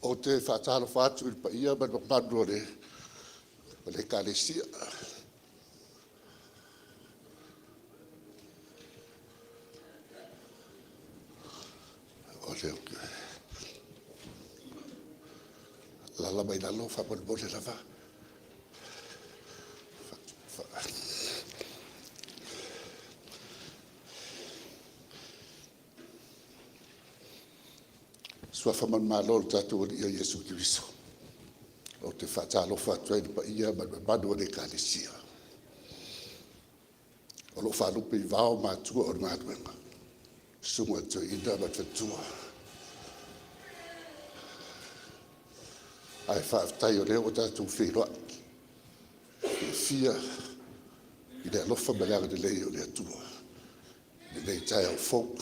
Ou te faatalofa atu i le paia ma le mamalu o le Ekalesia, Alaala mai lalo faamolemole lava. I le Suafa manumalo o le tatou Alii o Iesu Keriso ou te faatalofa atu ai i le paia ma le mamalu o le Ekalesia o lo o faalupe i vao matua o le galuega, le Susuga i le Toeaina ma le Faletua. Ae faafetai o lea ua tatou feiloai e fiafia i le alofa ma le agalelei o le Atua i lenei taeao fou.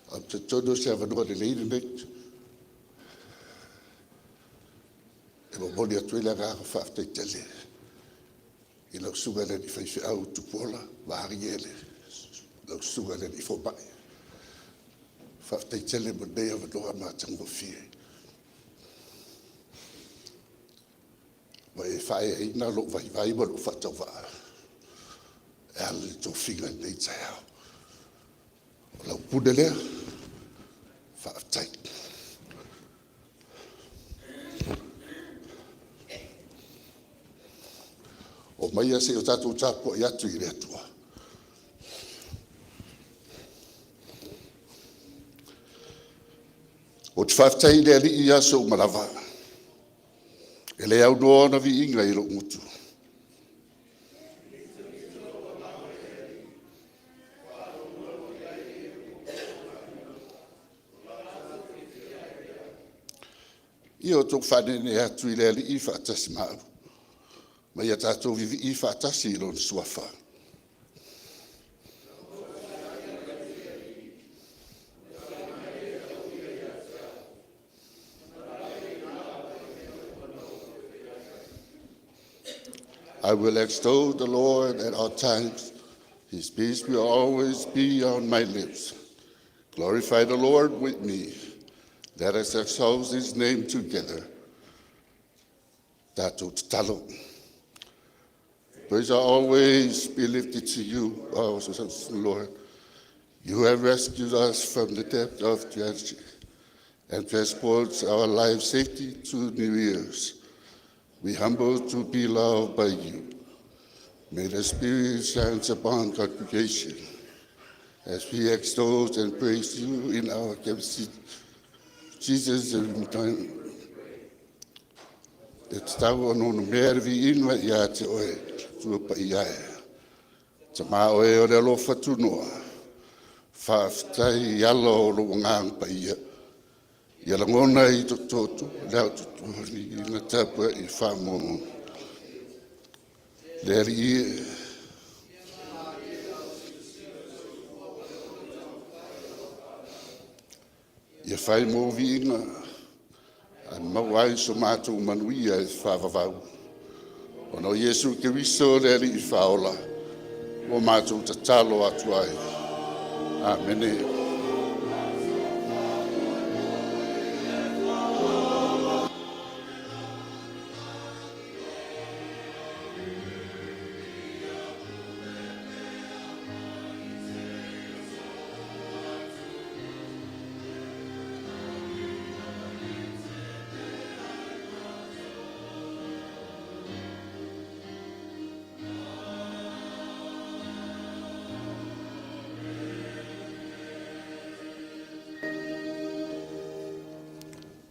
Ou te talitonu o se avanoa lelei lenei e momoli atu ai le agaga faafetai tele i lau Susuga i le alii faifeau Tupuola Materiele, lau Susuga i le alii Fomai. Faafetai tele mo lenei avanoa matagofie ua e faaeaina lou vaivai ma lou faatauvaa e ala i tofiga i lenei taeao. O lau pule lea, faafetai. Omaia se i o tatou tapuai atu i le Atua. Ou te faafetai i le Alii i aso uma lava, e le aunoa ona viiga i lou gutu. Ia outou faaneenee atu i le Alii faatasi ma au, ma ia tatou vivii faatasi i Lona Suafa. I will extol the Lord at all times. His praise will always be on my lips. Glorify the Lord with me. Let us exalt His name together. Tatou tatalo. Praise shall always be lifted to you, O Lord. You have rescued us from the depth of tragedy and transports our lives safely to new years. We humble to be loved by you. May the Spirit shine upon congregation as we extol and praise you in our capacity. Jesus and e tatau ona onomea le viiga ia te Oe le Atua Paia e. Tama o e o le alofa tunoa, faafetai i ala o lou Agaga Paia, ia lagona ai i le tapuai faamoemoe. Le Alii e, ia fai mou viiga ae maua ai so matou manuia e faavavau, ona o Iesu Keriso le Alii Faaola, ua matou tatalo atu ai. Amene.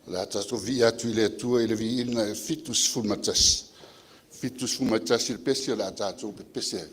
O le a tatou vivii atu i le Atua i le viiga e 71, 71 le pese o le a tatou pepese ai.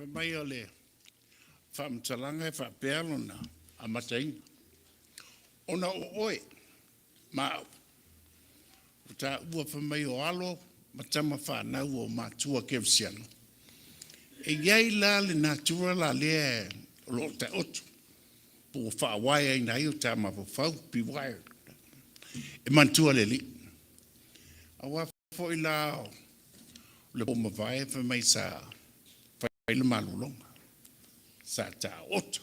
Fai mai o le faamatalaga e faapea lona amataina, Ona o oe ma au, ua taua fai mai o alo ma tama fanau o matua kerisiano. E i ai la le natura la lea o lo o taoto, po ua faa-wire-ina ai o ta mafaufau, pre-wired, e manatua le Alii. Aua foi la o le po mavae fai mai sa fai le malologa, sa taoto,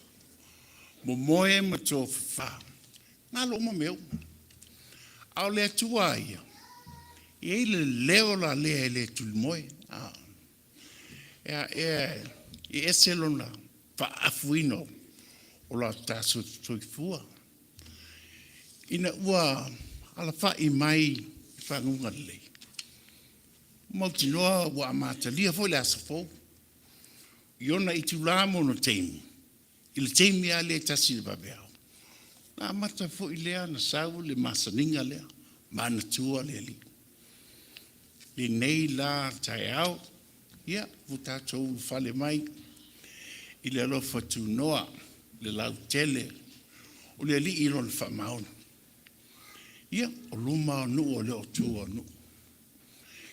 momoe ma tofafa, galo uma mea uma. A o le Atua a ia, e i ai le leo la lea e le tulimoe. E ese lona faaafuina o lo ta soifua. Ina ua alafai mai i faguga lelei, mautinoa ua amatalia foi le aso fou i ona itula ma ona taimi, i le taimi lava lea e 1 i le vaveao, ona amata foi lea ona sau le masaniga lea, manatua le Alii. Lenei la taeao, ia, ua tatou ulufale mai i le alofa tunoa, le lautele o le Alii i Lona faamaoni. Ia, o luma o nuu e le o tua o nuu.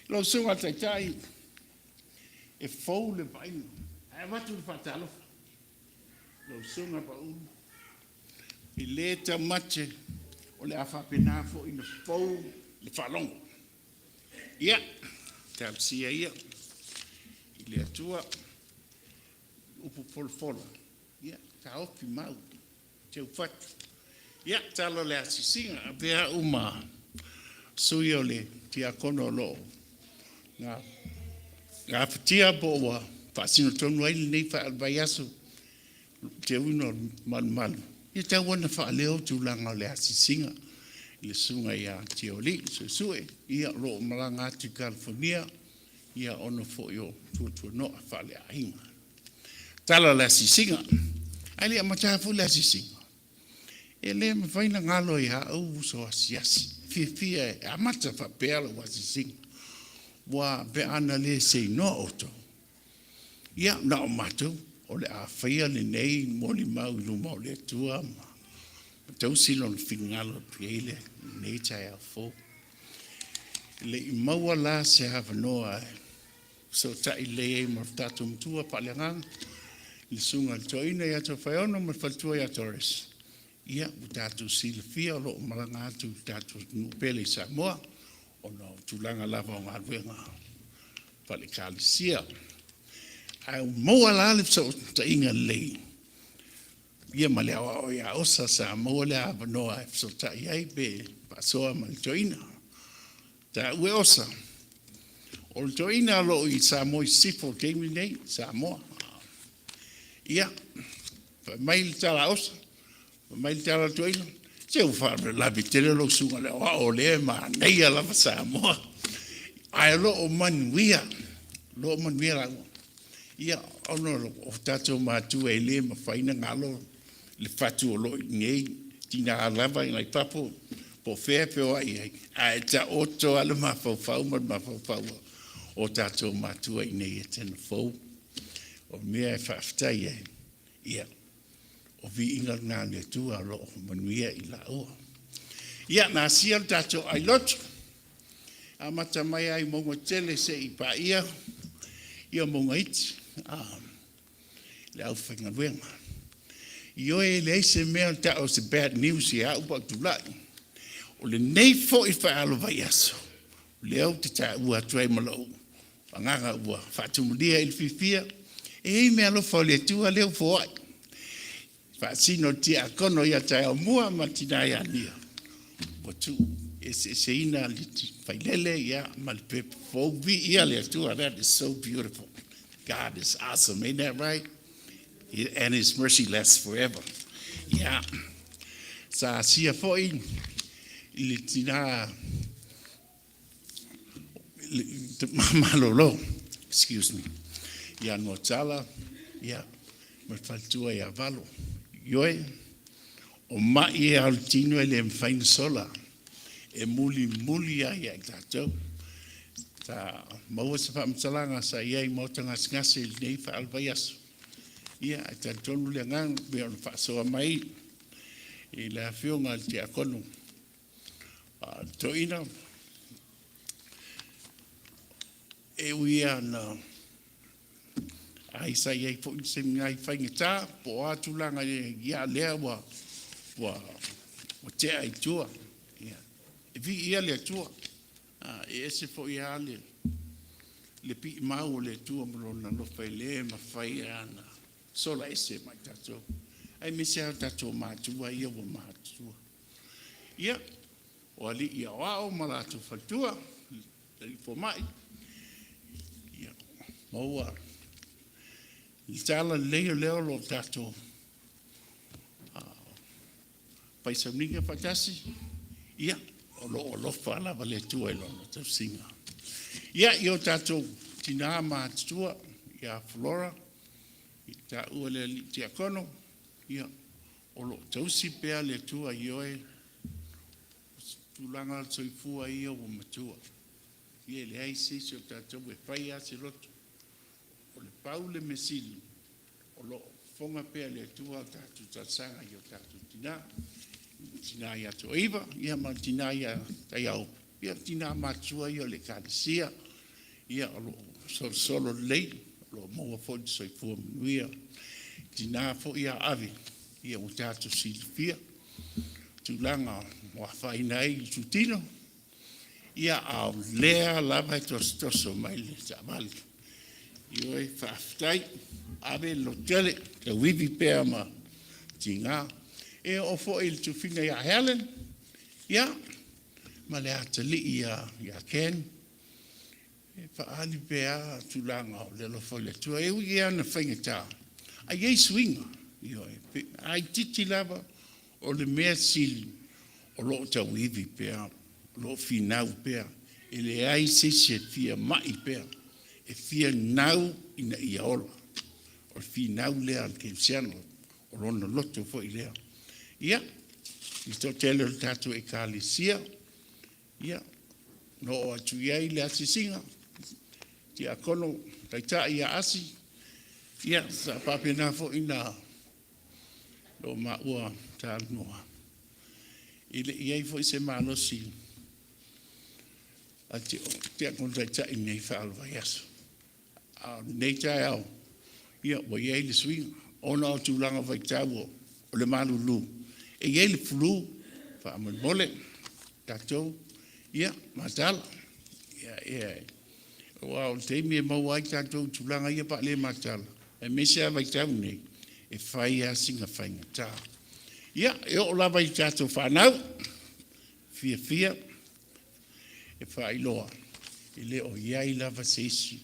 Lau Susuga i le Taitai, e fou le vaaiga, ae avatu le faatalofa. Lau Susuga Pau, e le taumate o le a faapena foi ona fou le faalogo. Ia, talosia ia i le Atua upu folafola, ia taofi mau, teufatu. Ia, tala o le asiasiga, avea au ma sui o le tiakono o lo o gafatia po ua faasino tonu ai lenei vaiaso, teuina o malumalu, ia tau ona faaleo tulaga o le asiasiga i le susuga ia Tiaulii Suesue, ia o lo o malaga atu i Kalifonia, ia ona foi o tuatuano'a faaleaiga. Tala o le asiasiga. Ae le i amata foi le asiasiga, e le mafai ona galo ia au uso asiasi. Fiafia e amata faapea lau asiasiga. Ua pe ana le seinoa outou, ia na o matou o le a faia lenei molimau i luma o le Atua ma tausi lona finagalo e i ai lenei taeao fou. E le i maua la se avanoa e fesootai lelei ai ma le tatou matua faaleagaga, le susuga i le Toeaina ia Tofaeono ma le faletua ia Doris, ia ua tatou silafia o lo o malaga atu i le tatou atunuu pele i Samoa ona o tulaga lava o galuega faale-Ekalesia. Ae ua maua la le fesootaiga lelei ia ma le aoao ia Osa sa maua le avanoa e fesootai ai pe faasoa ma le toeaina. Taua e Osa, o le toeaina o lo o i Samoa i Sisifo i le taimi lenei, Samoa. Ia, fai mai le tala a Osa, fai mai le tala a le toeaina, se ua faalavelave tele lau susuga i le aoao o lea e manaia lava Samoa. Ae o lo o manuia, o lo o manuia lava. Ia, ona o tatou matua e le mafai ona galo le fatu o lo o i inei, tiga lava ina i fafo, po o fea e feoai ai, ae taoto lava le mafaufau ma le mafaufau o tatou matua i inei e Etena fou. O mea e faafetai ai, ia, o viiga lena o le Atua o lo o manuia i laua. Ia, na asia le tatou ailotu, amata mai ai mauga tele seia paia ia mauga iti, le aufaigaluega. Ioe, e leai se mea o ta'u o se bad news ia au pa ou tulai. O lenei foi faealo vaiaso, lea ou te taua atu ai ma lou agaga ua faatumulia i le fiafia, e i ai meaalofa o le Atua lea ua foai. Faasino le tiakono ia taeao mua ma le tina ia Nia, ua tuu eseeseina le failele ia ma le pepa fou. Viia le Atua, that is so beautiful. God is awesome, ain't that right? And His mercy lasts forever. Yeah. Sa asia foi i le tina malolo, excuse me, ia Nuatala, ia, ma le faletua ia Valo. Ioe, o mai e ao le tino e le mafai ona sola, e mulimuli lava ia i tatou. Sa maua se faamatalaga sa i ai i Maota Gasegase i lenei faa-vaiaso. Ia, ae talitonu le agaga pei ona faasoa mai i le afioga i le Tiakono Toeaina, e ui lava na ai sa i ai foi se nai faigata po o a tulaga ia lea ua ua ua tea i tua. Ia, e viia le Atua. E ese foi lava le piimau o le Atua ma Lona alofa e le mafai lava ona sola ese ma i tatou, aemaise lava o tatou matua ia ua matutua. Ia, o alii aoao ma latou faletua, alii fomai, ia, maua le tala lelei o lea o lo o tatou faisauniga faatasi, ia, o lo o alofa lava le Atua i lona tausiga. Ia, i o tatou tinā matutua, ia Flora, i taua le alii tiakono, ia, o lo o tausi pea le Atua i oe, tulaga o le soifua ia ua matua. Ia e leai se isi o tatou e fai lava se loto. O le pau le mea sili, o lo o fofoga pea le Atua o tatou talosaga i o tatou tinā. Le tina ia Toaiva, ia ma le tina ia Taiao, ia tinā matutua ia o le Ekalesia, ia o lo o solosolo lelei, o lo o maua foi le soifua manuia. Tina foi ia Ave, ia ua tatou silafia tulaga ua afaina ai le itutino, ia a o lea lava e tosotoso mai le taavale. Ioe, faafetai, ave le lototele, tauivi pea ma tiga. E oo foi i le tufiga ia Helen, ia, ma le atalii ia Ken, e faaali pea tulaga o le alofa o le Atua. E ui lava ina faigata, ae i ai suiga. Ioe, a itiiti lava, o le mea sili o lo o tauivi pea, o lo o finau pea. E leai se isi e fia mai pea, e fia nau ina ia ola. O le finau lea a le kerisiano, o lona loto foi lea. Ia, i le toatele o le tatou Ekalesia, ia, na oo atu i ai le asiasiga, tiakono taitai ia Asi, ia, sa faapena foi na o maua talanoa, e le i i ai foi se malosi a le tiakono taitai i lenei faa-vaiaso. A o lenei taeao, ia, ua i ai le suiga, ona o tulaga vaitau o le malulu, e i ai le flu, faamolemole, tatou, ia, mataala. Ia, ia, aua o le taimi e maua ai tatou i tulaga ia pe a le mataala, aemaise lava vaitau nei, e fai lava sina faigata. Ia, e oo lava i tatou fanau, fiafia e faailoa, e le o i ai lava se isi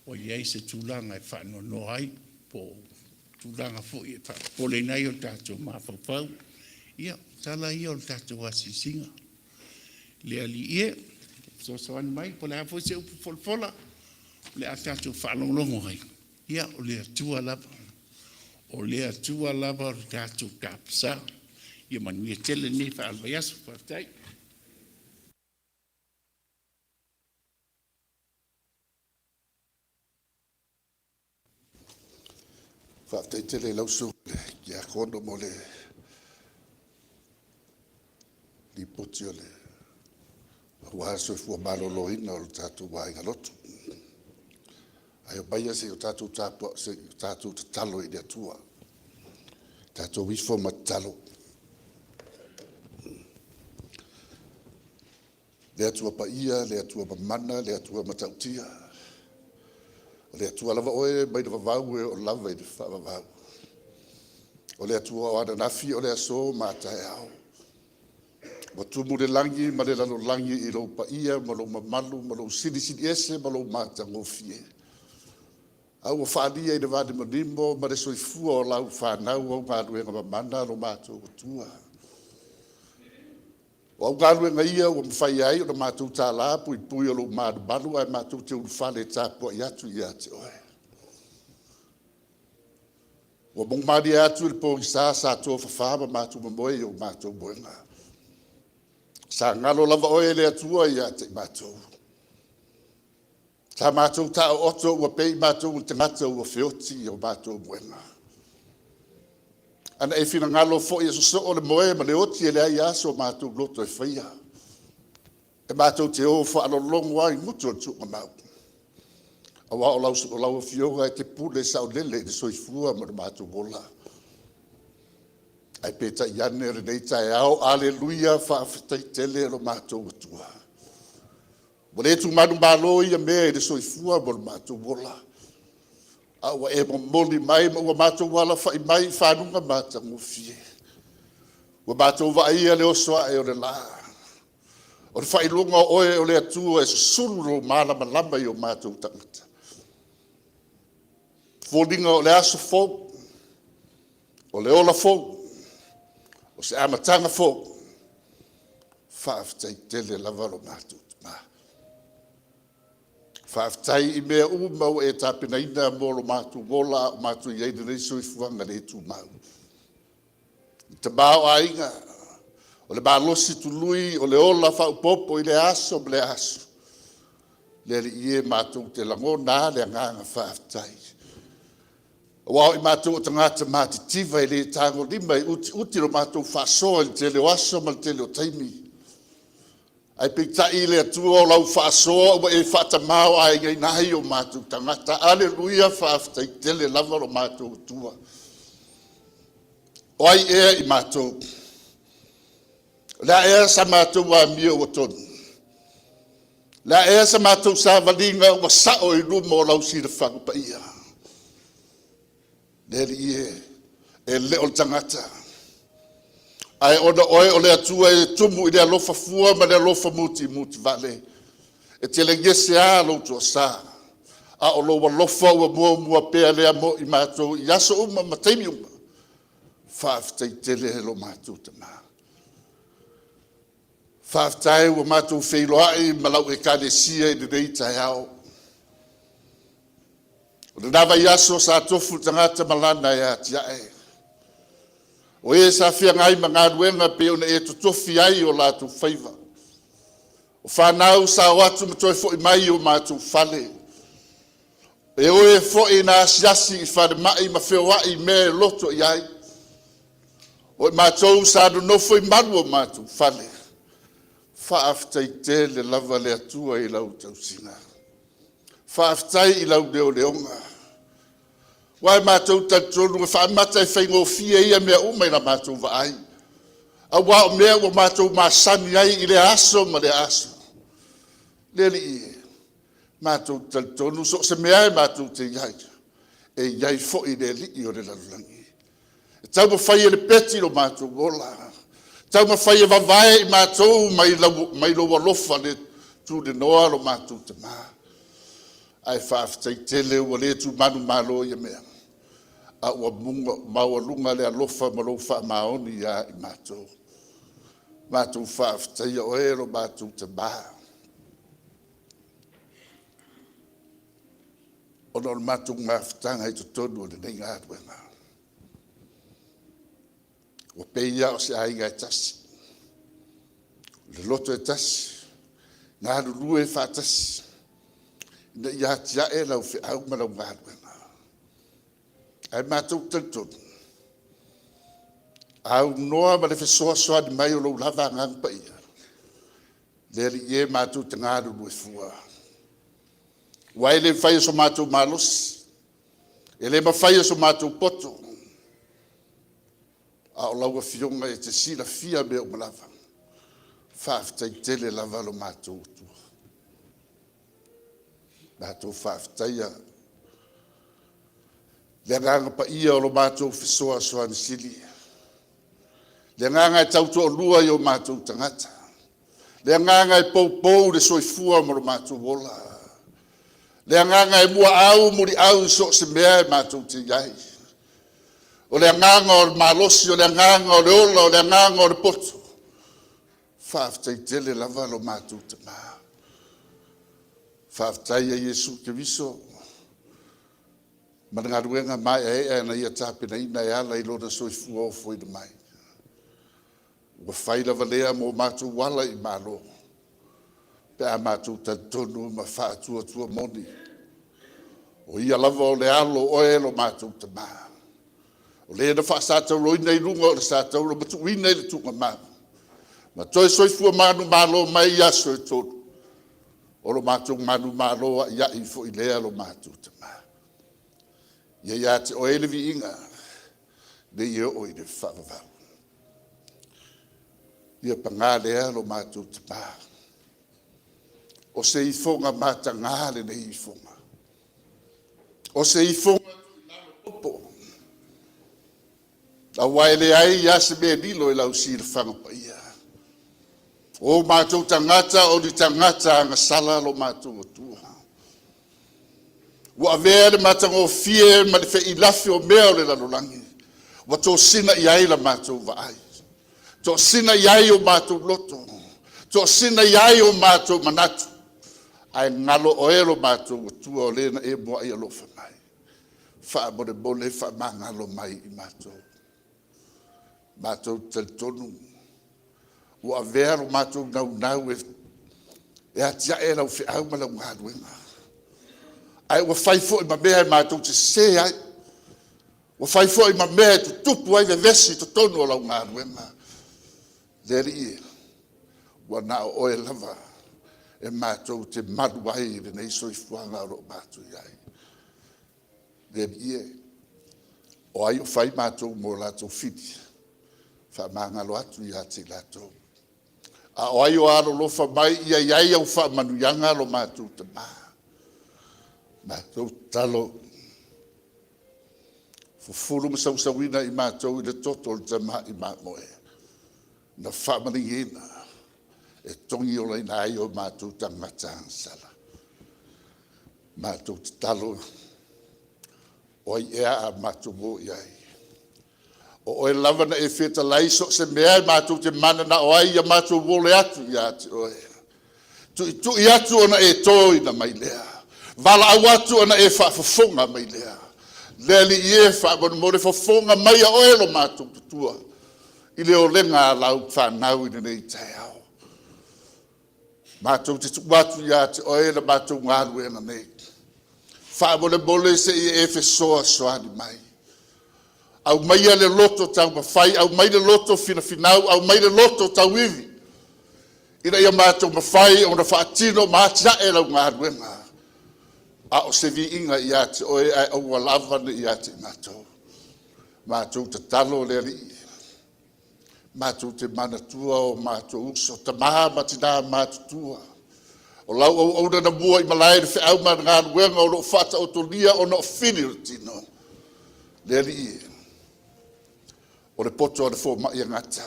o i ai se tulaga e faanoanoa ai, po o tulaga foi e faapopoleina ai o tatou mafaufau. Ia, o tala ia o le tatou asiasiga. Le Alii e, fesoasoani mai, po o le a foi se upu folafola, o le a tatou faalogologo ai, ia, o le Atua lava. O le Atua lava o le tatou tapasa. Ia manuia tele lenei faa-vaiaso. Faafetai. Faafetai tele i lau Susuga i le Tiakono mo le lipoti aua le soifua maloloina o le tatou aiga lotu. Ae omaia se i o tatou tatalo i le Atua. Tatou ifo ma tatalo. Le Atua Paia, le Atua Mamana, le Atua Matautia, o le Atua lava Oe mai le vavau e oo lava i le faavavau. O le Atua o ananafi, o le aso ma a taeao. Ua tumu le lagi ma le lalolagi i lou paia ma lou mamalu ma lou silisili ese ma lou matagofie. A ua faaalia i le vanimonimo ma le soifua o lau fanau au galuega mamana lo matou Atua. O au galuega ia ua mafai ai ona matou tala puipui o lou malumalu ae matou te ulufale e tapuai atu ia te Oe. Ua mogomalie atu i le pogisa sa tofafa ma matou momoe i o matou moega. Sa galo lava Oe le Atua ia te i matou. Sa matou taooto ua pei matou o tagata ua feoti i o matou moega. A na e finagalo foi e sosoo le moe ma le oti, e leai lava so matou loto e faia, e matou te o faalologo lava i gutu o le tuugamau, aua o lau Afioga e te pule saolele i le soifua ma lo matou ola. Ae peitai ane o lenei taeao, Aleluia faafetai tele i lo matou Atua, ua le manumalo ia mea i le soifua ma lo matou ola, a ua e momoli mai ma ua matou alafai mai i faguga matagofie. Ua matou vaaia le oso ae o le la, o le faailoga o oe o le Atua e susulu lou malamalama i o matou tagata. E foliga o le aso fou, o le ola fou, o se amataga fou. Faafetai tele lava lo matou Tama. Faafetai i mea uma ua e tapenaina mo lo matou ola a o matou i ai i lenei soifuaga le tumau. Le tamaoaiga, o le malosi tului o le ola faaopoopo i lea aso ma lea aso. Le Alii e, matou te lagona lava le agaga faafetai, aua o i matou o tagata matitiva e le tagolima e utiuti le matou faasoa i le tele o aso ma le tele o taimi. Ae peitai le Atua o lau faasoa ua e faatamaoaigaina ai o matou tagata. Aleluia faafetai tele lava lo matou Atua. O ai ea i matou? O le a ea sa matou amio ua tonu? O le a ea sa matou savaliga ua sao i luma o lau silafaga paia? Le Alii e, e le o le tagata, ae ona o oe o le Atua e tumu i le alofa fua ma le alofa mutimutivale, e te lagese lava lou toasa, a o lou alofa ua muamua pea lea mo i matou i aso uma ma taimi uma. Faafetai tele lo matou Tama. Faafetai ua matou feiloai ma lau Ekalesia i lenei taeao. O lena vaiaso sa tofu le tagata ma lana e atia'e, o e sa feagai ma galuega e pei ona e totofi ai o latou faiva. O fanau sa o atu ma toe foi mai i o matou fale, o e foi na asiasi i falemai ma feoai i mea e loto i ai, o i matou sa nonofo i malu o matou fale. Faafetai tele lava le Atua i lau tausiga, faafetai i lau leoleoga. Aua matou te talitonu e faamata e faigofie ia mea uma i la matou vaai, aua o mea ua matou masani ai i lea aso ma lea aso. Le Alii e, matou te talitonu so o se mea lava matou te i ai, e i ai foi le Alii o le lalolagi e taumafai e lepeti lo matou ola, taumafai e vavae i matou mai lou alofa le tuliloa lo matou Tama. Ae faafetai tele ua le manumalo i ia mea, a ua maualuga le alofa ma lou faamaoni ia i matou. Matou faafetaia oe lo matou Tama ona o le matou mafutaga i totonu o lenei galuega, ua pei lava o se aiga e tasi, o le loto e tasi, galulue faatasi ina ia atia'e lau feau ma lau galuega. Ae matou te talitonu, a aunoa ma le fesoasoani mai o lou lava Agaga Paia, le Alii e, matou te galulue fua, aua e le mafai e so matou malosi, e le mafai e so matou poto, a o lau Afioga e te silafia mea uma lava. Faafetai tele lava lo matou Atua. Matou faafetaia le Agaga Paia o lo matou Fesoasoani Sili, le Agaga e tautoalua i o matou tagata, le Agaga e poupou le soifua ma lo matou ola, le Agaga e muaau muliau i so o se mea e matou te i ai. O le Agaga o le malosi, o le Agaga o le ola, o le Agaga o le poto. Faafetai tele lava lo matou Tama. Faafetai ia Iesu Keriso ma le galuega maeaea na Ia tapenaina e ala i Lona soifua ofoina mai, ua fai lava lea mo matou ala i malo. pe a matou talitonu ma faatuatua moni, o Ia lava o le Alo o Oe lo matou Tama, o Le na faasatauroina i luga o le satauro ma tuuina i le tuugamau ma toe soifua manumalo mai i aso e tolu, o lo matou manumalo a'ia'i foi lea lo matou Tama. Ia ia te Oe le viiga nei e oo i le faavavau. Ia paga lea lo matou Tama, o se ifoga mataga lenei ifoga, o se ifoga tuilalo popo, aua e leai lava se mea e lilo i lau silafaga paia. O matou tagata o ni tagata agasala lo matou Atua, ua avea le matagofie ma le feilafi o mea o le lalolagi ua tosina i ai la matou vaai, toasina i ai o matou loto, toasina i ai o matou manatu, ae galo oe lo matou Atua o Le na e muai alofa mai. Faamolemole faamagalo mai i matou. Matou te talitonu ua avea lo matou naunau e atiae lau feau ma lau galuega, ae ua fai foi ma mea matou te sese ai, ua fai foi ma mea e tutupu ai vevesi i totonu o lau galuega. Le Alii e, ua na o Oe lava e matou te malu ai i lenei soifuaga o lo o matou i ai. Le Alii e, o ai o fai matou ma o latou fili? Faamagalo atu ia te i latou. A o ai o alolofa mai ia i ai au faamanuiaga lo matou Tama? Matou tatalo, fufulu ma sausuina i matou i le toto o le Tamai Mamoe na faamaligiina e togiolaina ai o matou tagata agasala. Matou tatalo, o ai ea a matou o i ai? O Oe lava na e fetalai so o se mea matou te mananao ai ia matou ole atu ia te Oe, tuitui atu ona e toina mai lea, valaau atu ona e faafofoga mai lea. Le Alii e, faamolemole fofoga maia Oe lo matou Atua i le olega a lau fanau i lenei taeao. Matou te tuu atu ia te Oe la matou galuega nei, faamolemole se i e fesoasoani mai. Aumaia le loto taumafai, aumai le loto finafinau, aumai le loto tauivi ina ia matou mafai ona faatino ma atiae lau galuega, a o se viiga ia te Oe ae aua lava ne i ia te i matou. Matou tatalo le Alii, matou te manatua o matou uso, o tama ma tina matutua, o lau auauna na mua i malae i le feau ma le galuega o lo o faataotolia ona o fili o le tino. Le Alii e, o le poto a le fomai e gata,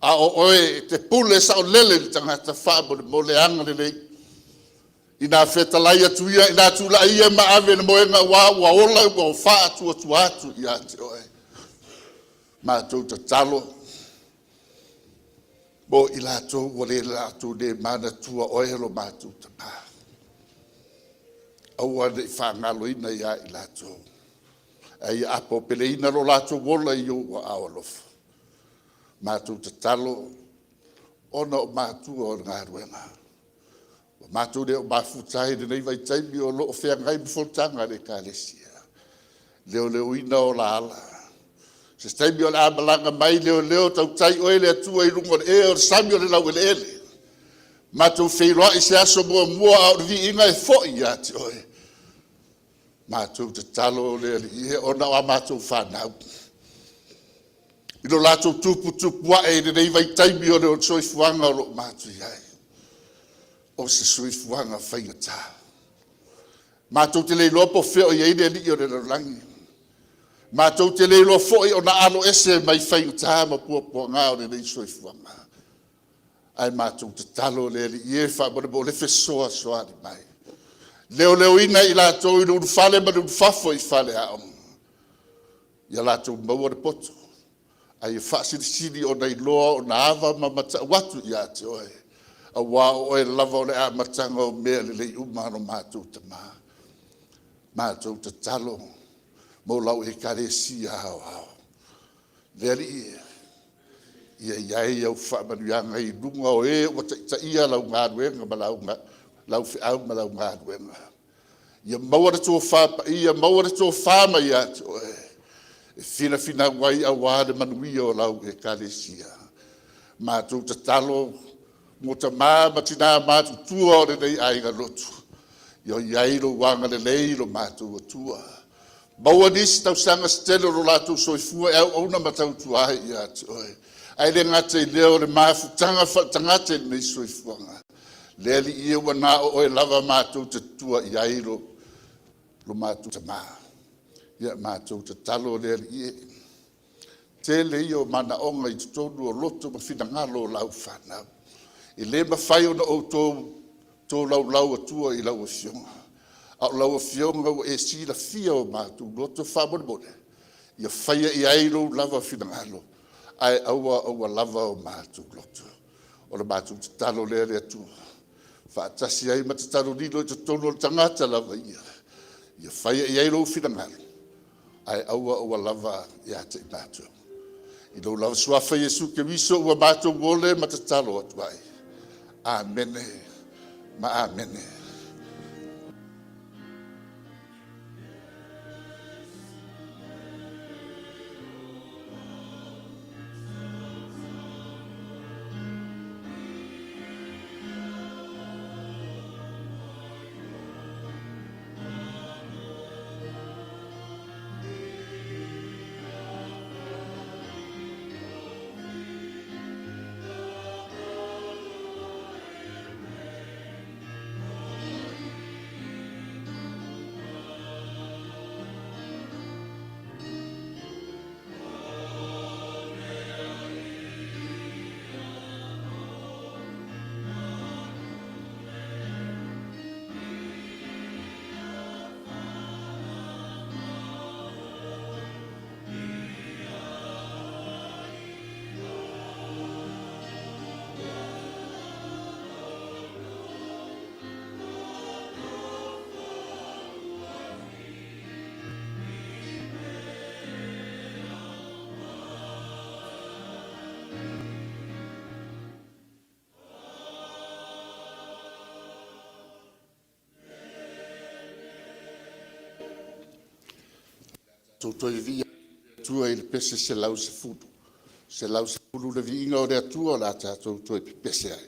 a o Oe e te pule saolele i le tagata. Faamolemole agalelei ina fetalai atu ia, ina tulai ia ma ave le moega aua ua ola ua faatuatua atu ia te Oe. Matou tatalo mo i latou ua latou le manatua Oe lo matou Tama, aua ne i faagaloina ia i latou, ae ia apoapeleina lo latou ola i ou aao alofa. Matou tatalo ona o matua o le galuega, ua matou le o mafuta ai i lenei vaitaimi o lo o feagai ma fonotaga a le Ekalesia, leoleoina o alaala. O se taimi o le a malaga mai leoleo, tautai Oe le Atua i luga o le ea, o le sami, o le laueleele, matou feiloai i se aso muamua a o le viiga e foi ia te Oe. Matou tatalo le Alii e, ona o a matou fanau i lo latou tuputupua'e i lenei vaitaimi o le soifuaga o lo o matou i ai, o se soifuaga faigata. Matou te le iloa po o fea o i ai le alii o le lalolagi, matou te le iloa foi o na aloese mai faigata ma puapuaga o lenei soifuaga. Ae matou tatalo le Alii e faamolemole fesoasoani mai, leoleoina i latou i le ulufale ma le ulufafo i faleaoga, ia latou maua le poto a ia faasilisili ona iloa ona ava ma matau atu ia te Oe, aua o Oe lava o le amataga o mea lelei uma lo matou Tama. Matou tatalo mo lau Ekalesia Aoao. Le Alii e. Ia i ai au faamanuiaga i luga o e ua taitaia lau galuega ma lau feau ma lau galuega. Ia maua le tofa paia, maua le tofa mai ia te Oe e finafinau ai aua le manuia o lau Ekalesia. Matou tatalo mo tama ma tina matutua o lenei aiga lotu, ia i ai lou agalelei lo matou Atua, maua nisi tausaga se tele o lo latou soifua e auauna ma tautua ai ia te Oe. Ae le gata i lea o le mafutaga faale-tagata i lenei soifuaga, le Alii e, ua na o Oe lava matou te tua i ai lo matou Tama. Ia matou tatalo le Alii e, tele ia o manaoga i totonu o loto ma finagalo o lau fanau, e le mafai ona outou tolaulau atua i lau Afioga, a o lau Afioga ua e silafia o matou loto. Faamolemole, ia faia i ai lou lava finagalo, ae aua aua lava o matou loto. O le matou tatalo lea le Atua, faatasi ai ma tatalo lilo i totonu o le tagata lava ia, ia faia i ai lou finagalo, ae aua aua lava ia te i matou. I lou lava Suafa Iesu Keriso ua matou ole ma tatalo atu ai. Amene ma amene. Tatou toe vivii atu i le Atua i le pese 110, 110, Le Viiga o le Atua o le a tatou toe pepese ai.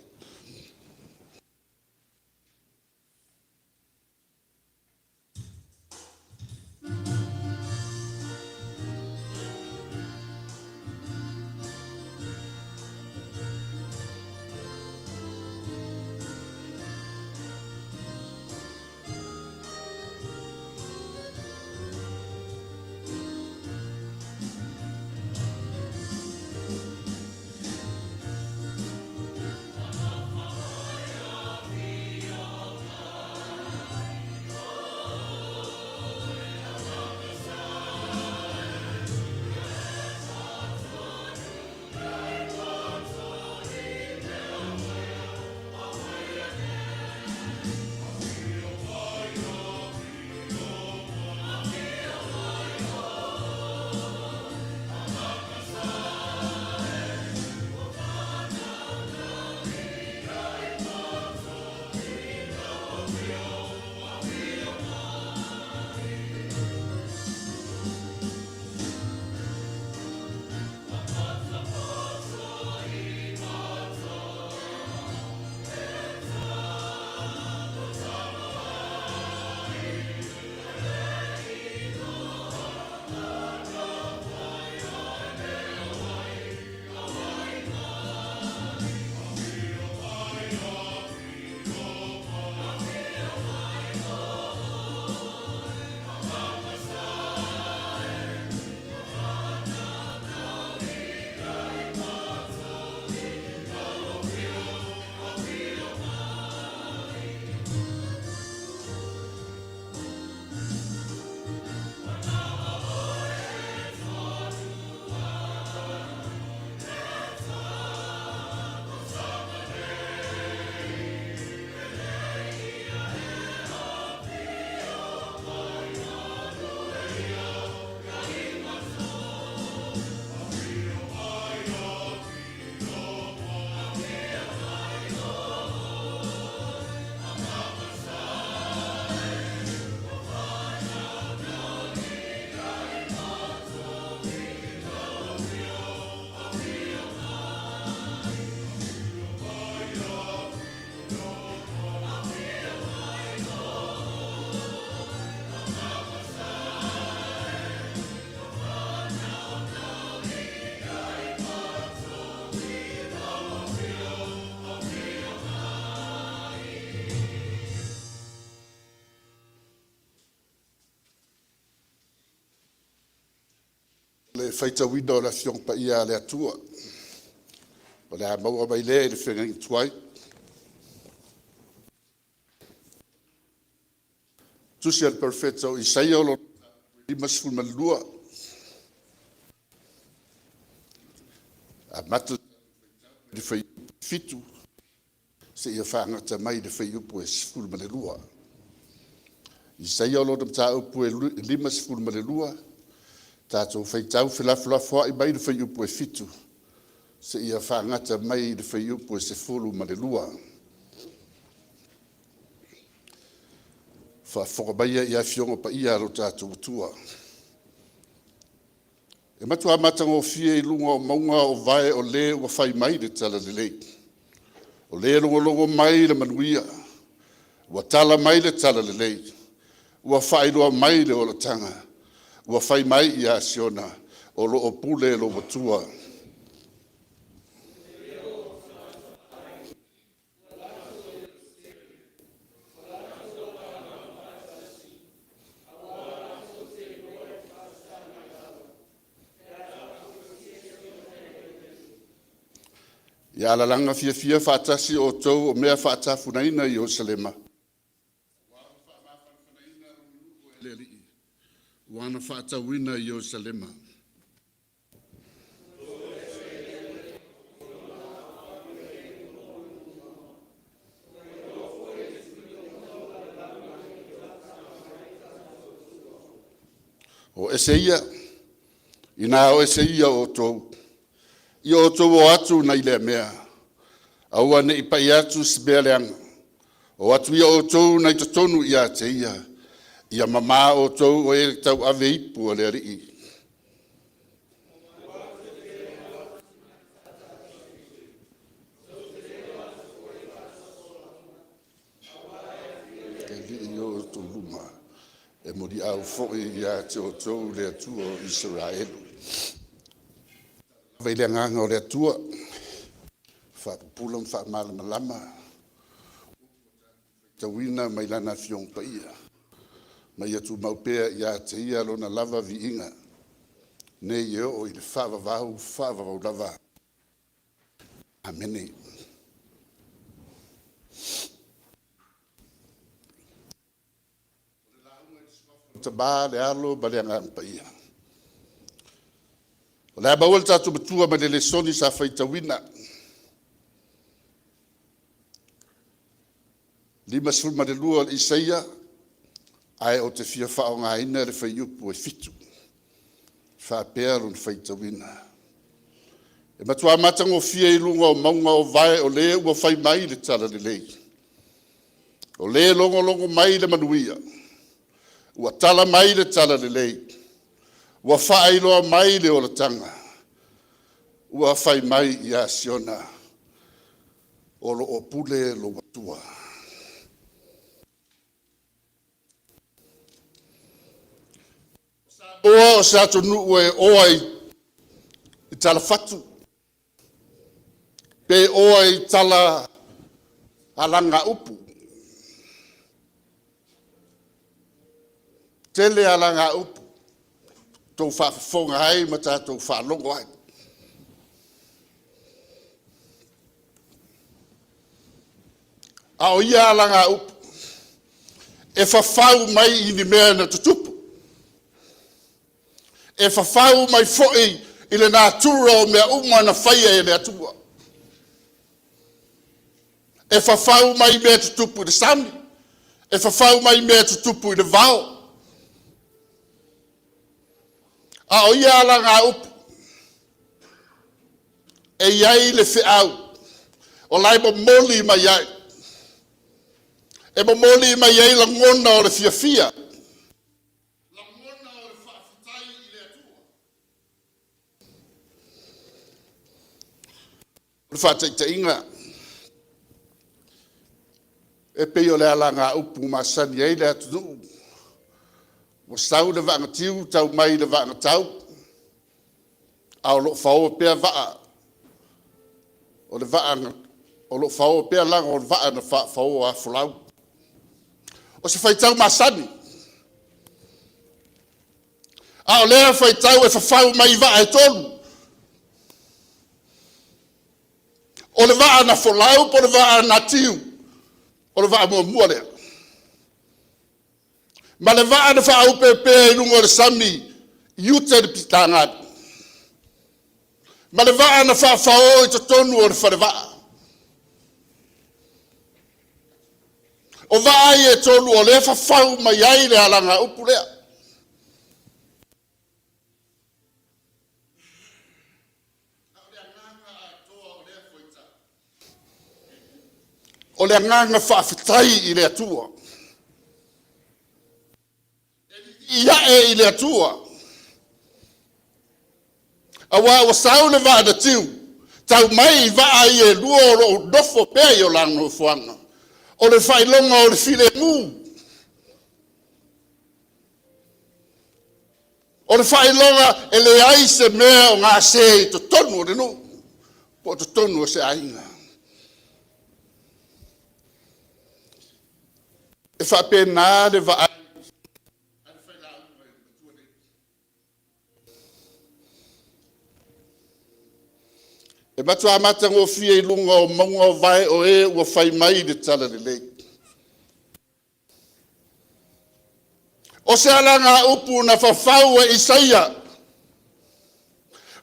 Le faitauina o le Afioga Paia a le Atua o le a maua mai lea i le feagaiga tuai. Tusi a le Perofeta o Isaia lona 52, amata i le fuaiupu 7 seia fagata mai i le fuaiupu e 12. Isaia lona mataupu e 52, tatou faitau felafolafoai mai le fuaiupu e 7 seia fagata mai i le fuaiupu e 12. Faafofoga maia i Afioga Paia a lo tatou Atua, e matua matagofie i luga o mauga o vae o le ua fai mai le talalelei, o le logologo mai le manuia, ua tala mai le talalelei, ua faailoa mai le olataga, ua fai mai ia Siona, o lo o pule lou Atua. Ia alalaga fiafia faatasi outou o mea faatafunaina i Ierusalema, aua ua faamafanafanaina lona nuu e le Alii, ua na faatauina Ierusalema. O ese ia, inā o ese ia o outou, ia outou o atu nai lea mea, aua ne i pai atu se mea leaga. O atu ia outou nai totonu ia te ia, ia mamā outou o e tauave ipu a le Alii. I o outou luma, e moliau foi ia te outou le Atua o Isaraelu. Ava i le Agaga o le Atua e faapupula ma faamalamalama upu ua tatou faitauina mai Lana Afioga Paia, ma ia tumau pea ia te Ia Lona lava viiga nei e oo i le faavavau, faavavau lava. Amene. O le Tama, le Alo ma le Agaga Paia. O le a maua le tatou Matua mai le lesoni sa faitauina, 52 o Isaia, ae ou te fia faaaogaina le fuaiupu e 7, e faapea lona faitauina; E matua matagofie i luga o mauga o vae o le ua fai mai le talalelei, o le logologo mai le manuia, ua tala mai le talalelei, ua faailoa mai le olataga, ua fai mai ia Siona, o lo o pule lou Atua. O Samoa o se atunuu e oa i talafatu, pe oa i tala alagaupu. Tele alagaupu ua outou faafofoga ai ma tatou faalogo ai. A o ia alagaupu, e fafau mai i ni mea na tutupu, e fafau mai foi i le natura o mea uma na faia e le Atua. E fafau mai mea tutupu i le sami, e fafau mai mea tutupu i le vao, a o ia alagaupu, e i ai le feau o la e momoli mai ai, e momoli mai ai lagona o le fiafia, lagona o le faafetai i le Atua. O le faataitaiga, e pei o le alagaupu ua masani ai le atunuu, ua sau le vaa na tiu tau mai le vaa na tau, a o lo o fao pea vaa o le vaa o lo o fao pea lago o le vaa na faafaoafolau. O se faitau masani, A o lea faitau e fafau mai i vaa e tolu. O le vaa na folau po o le vaa na tiu, o le vaa muamua lea. Ma le vaa na faaopeopea i luga o le sami i uta i le pitagalu, ma le vaa na faafao i totonu o le falevaa. O vaa ia e tolu o lea e fafau mai ai le alagaupu lea. O le agaga faafetai i le Atua, e vivii ae i le Atua, aua ua sau le vaa na tiu, tau mai i vaa ia e lua o lo o nofo pea i o la nofoaga, o le faailoga o le filemu, o le faailoga e leai se mea o gase i totonu o le nuu po o totonu o se aiga. E faapena le vaai a le failauga i le matua lea. E matua matagofie i luga o mauga o vae o e ua fai mai le talalelei. O se alagaupu na fafau e Isaia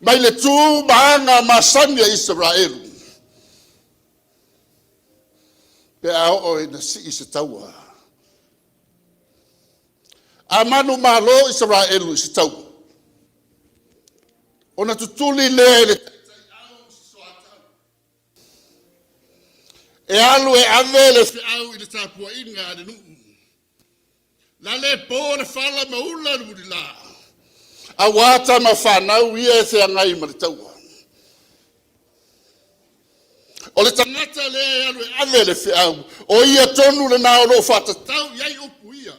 mai le tu ma aga masani a Isaraelu pe a oo ina sii se taua. A manumalo Isaraelu i se taua, ona tutuli lea e le taitaiau se soatau e alu e ave le feau i le tapuaiga a le nuu. Lale po le fala ma ula le mulila, aua tama fanau ia e feagai ma le taua. O le tagata lea e alu e ave le feau, o ia tonu lena o lo o faatatau i ai upu ia.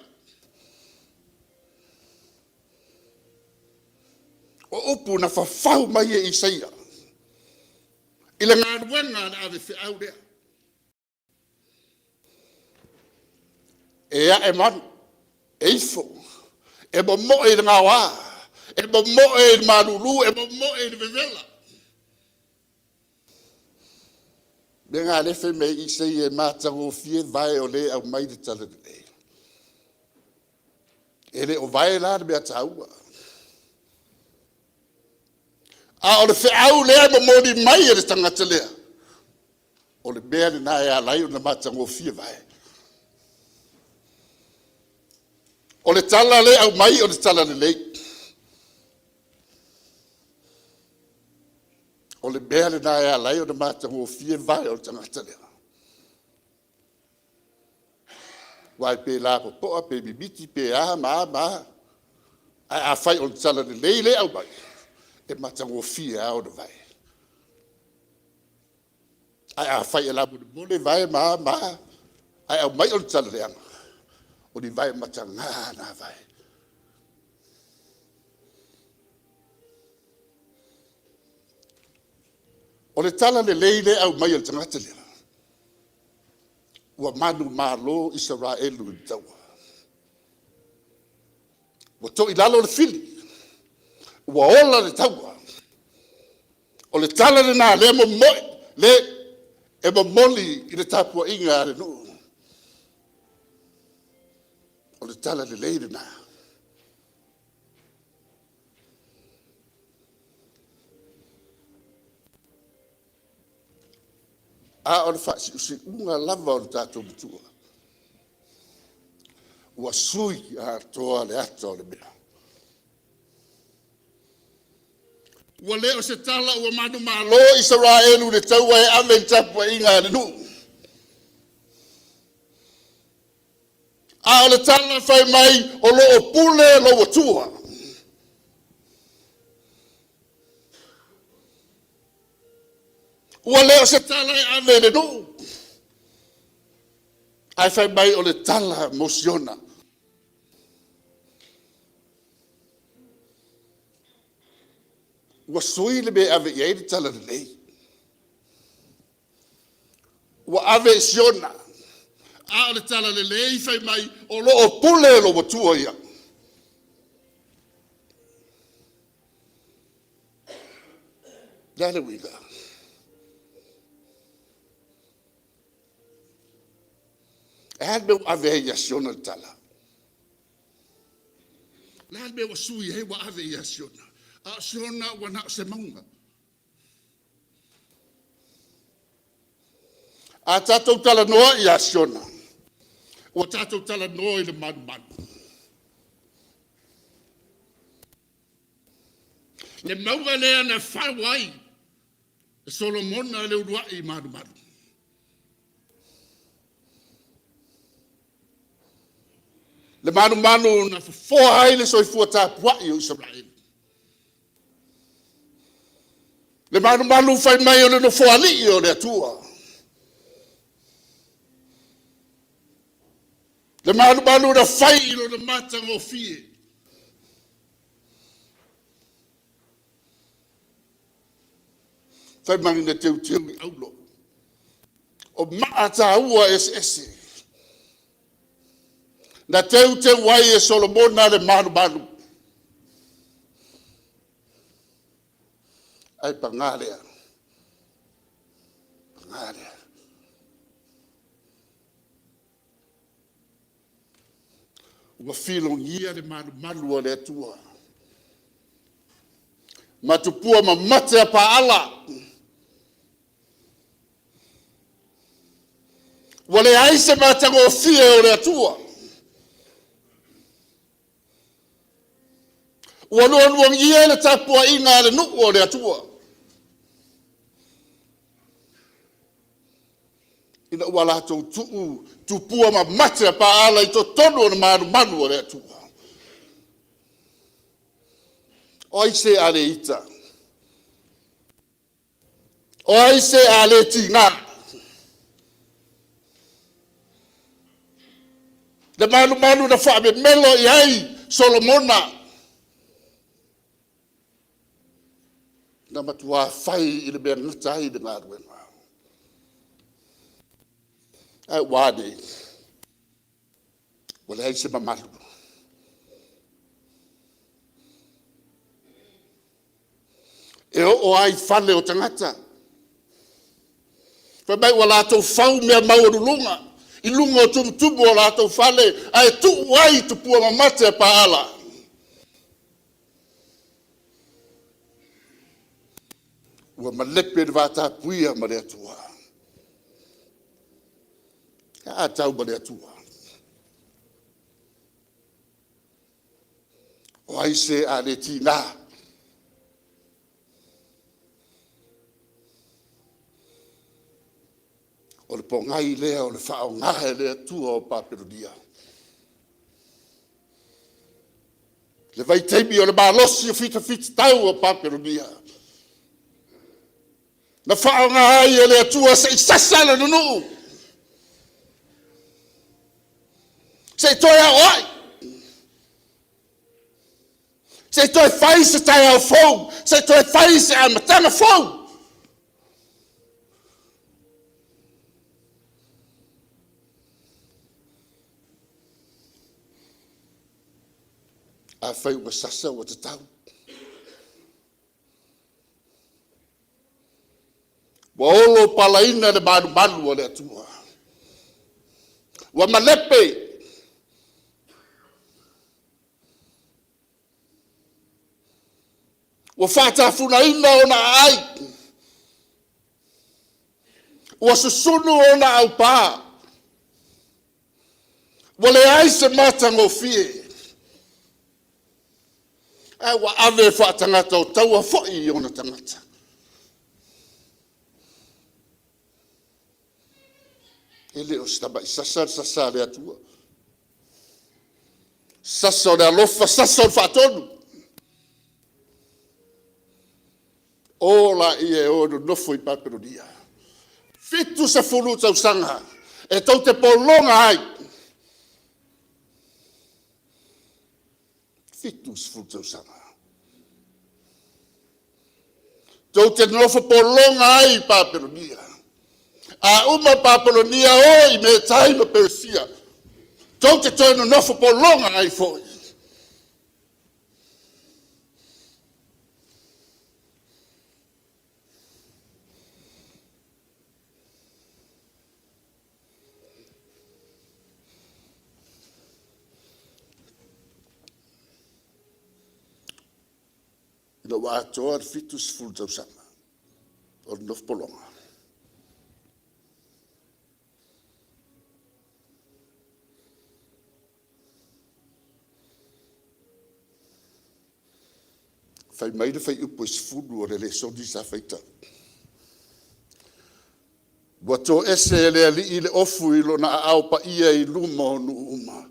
O upu na fafau mai e Isaia i le galuega a le avefeau lea. E ae manu, e ifo, e momoe i le gaoa, e momoe i le malulu, e momoe i le vevela. O le mea lena o lea e fai mai ai Isaia, e matagofie vae o le e aumai le talalelei. E le o vae la le mea taua, a o le feau lea e momoli mai e le tagata lea, o le mea lena e ala ai ona matagofie vae. O le tala lea e aumai o le talalelei. O le mea lena e ala ai ona matagofie vae o le tagata lea. Aua pe lapopoa pe mimiti pe a ma a ma a, ae afai o le talalelei lea e aumai, e matagofie lava ona vae. Ae afai e lamolemole vae ma a ma a, ae aumai o le tala leaga, o ni vae mataga na vae. O le talalelei lea e aumai e le tagata lea, ua manumalo Isaraelu i le taua, ua toilalo le fili, ua ola le taua. O le tala lena o lea e e momoli i le tapuaiga a le nuu. O le talalelei lena. A o le faasiusiuga lava o le tatou matua, ua sui atoa le ata o le mea. Ua le o se tala ua manumalo Isaraelu i le taua e ave i le tapuaiga a le nuu, a o le tala fai mai o lo o pule lou Atua. Ua le o se tala e ave i le nuu, ae fai mai o le tala mo Siona. Ua sui le mea e ave i ai le talalelei, ua ave i Siona, a o le talalelei fai mai o lo o pule lou Atua ia. Le a le uiga? E a le mea ua ave ai ia Siona le tala? O le a le mea ua sui ai ua ave ia Siona? A o Siona ua na o se mauga. A tatou talanoa ia Siona, ua tatou talanoa i le malumalu. Le mauga lea na fau ai e Solomona le uluai malumalu. Le malumalu na fofoa ai le soifua tapuai o Isaraelu. Le malumalu fai mai o le Nofoalii o le Atua. Le malumalu na fai i lona matagofie. Fai mai na teuteu i auro o maa taua eseese na teuteu ai e Solomona le malumalu. Ae paga lea, paga lea, ua filogia le malumalu a le Atua ma tupua mamate a paala. Ua leai se matagofie o le Atua. Ua lualuagia le tapuaiga a le nuu o le Atua, ina ua latou tuu tupua mamate a paala i totonu o le malumalu o le Atua. O ai se a le ita? O ai se a le tiga? Le malumalu na faamemelo i ai Solomona, na matua fai i le mea e gata ai le galuega. Ae ua a nei? Ua leai se mamalu. E oo lava i fale o tagata, fai mai ua latou fau mea maualuluga i luga o tumutumu o latou fale ae tuu ai tupua mamate a paala. Ua malepe le vatapuia ma le Atua. E a tau ma le Atua? O ai se a le tiga? O le pogai lea o le faaaoga e le Atua o Papelonia. I le vaitaimi o le malosi o fitafita o Papelonia, na faaaoga ai e le Atua se i sasa lona nuu, se i toe aoai, se i toe fai se taeao fou, se i toe fai se amataga fou. Afai ua sasa ua tatau, ua olo palaina le malumalu a le Atua, ua malepe. Ua faatafunaina ona aai, ua susunu ona aupa, ua leai se matagofie, ae ua ave faatagata o taua foi i ona tagata. E le o se tamai sasa le sasa a le Atua, sasa o le alofa, sasa o le faatonu. O laia e o e nonofo i Papelonia, 70 tausaga e tou te pologa ai, 70 tausaga. Tou te nonofo pologa ai i Papelonia. A uma Papelonia, o i Metai ma Peresia, tou te toe nonofo pologa ai foi. Ina ua atoa le 70 tausaga o le nofo pologa, fai mai le fuaiupu 10 o le lesoni sa faitau, “Ua toese e le Alii le ofu i lona aao paia i luma o nuu uma.”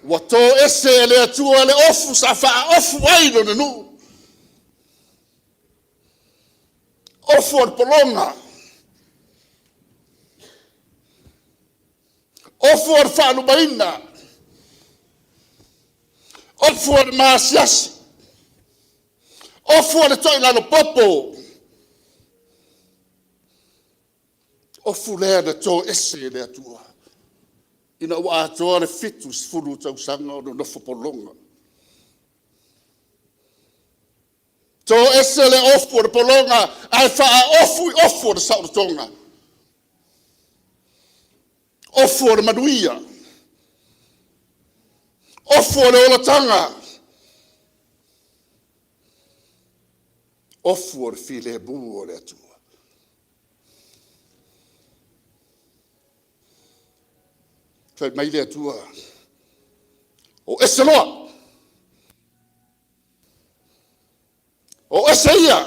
Ua toese e le Atua le ofu sa faaofu ai Lona nuu, ofu o le pologa, ofu o le faalumaina, ofu o le maasiasi, ofu o le toilalo popo, ofu lea na toese e le Atua ina ua atoa le 70 tausaga o nonofo pologa. Toese le ofu o le pologa ae faaofu i ofu o le saolotoga, ofu o le manuia, ofu o le olataga, ofu o le filemu o le Atua. Fai mai le Atua, o ese loa, o ese ia,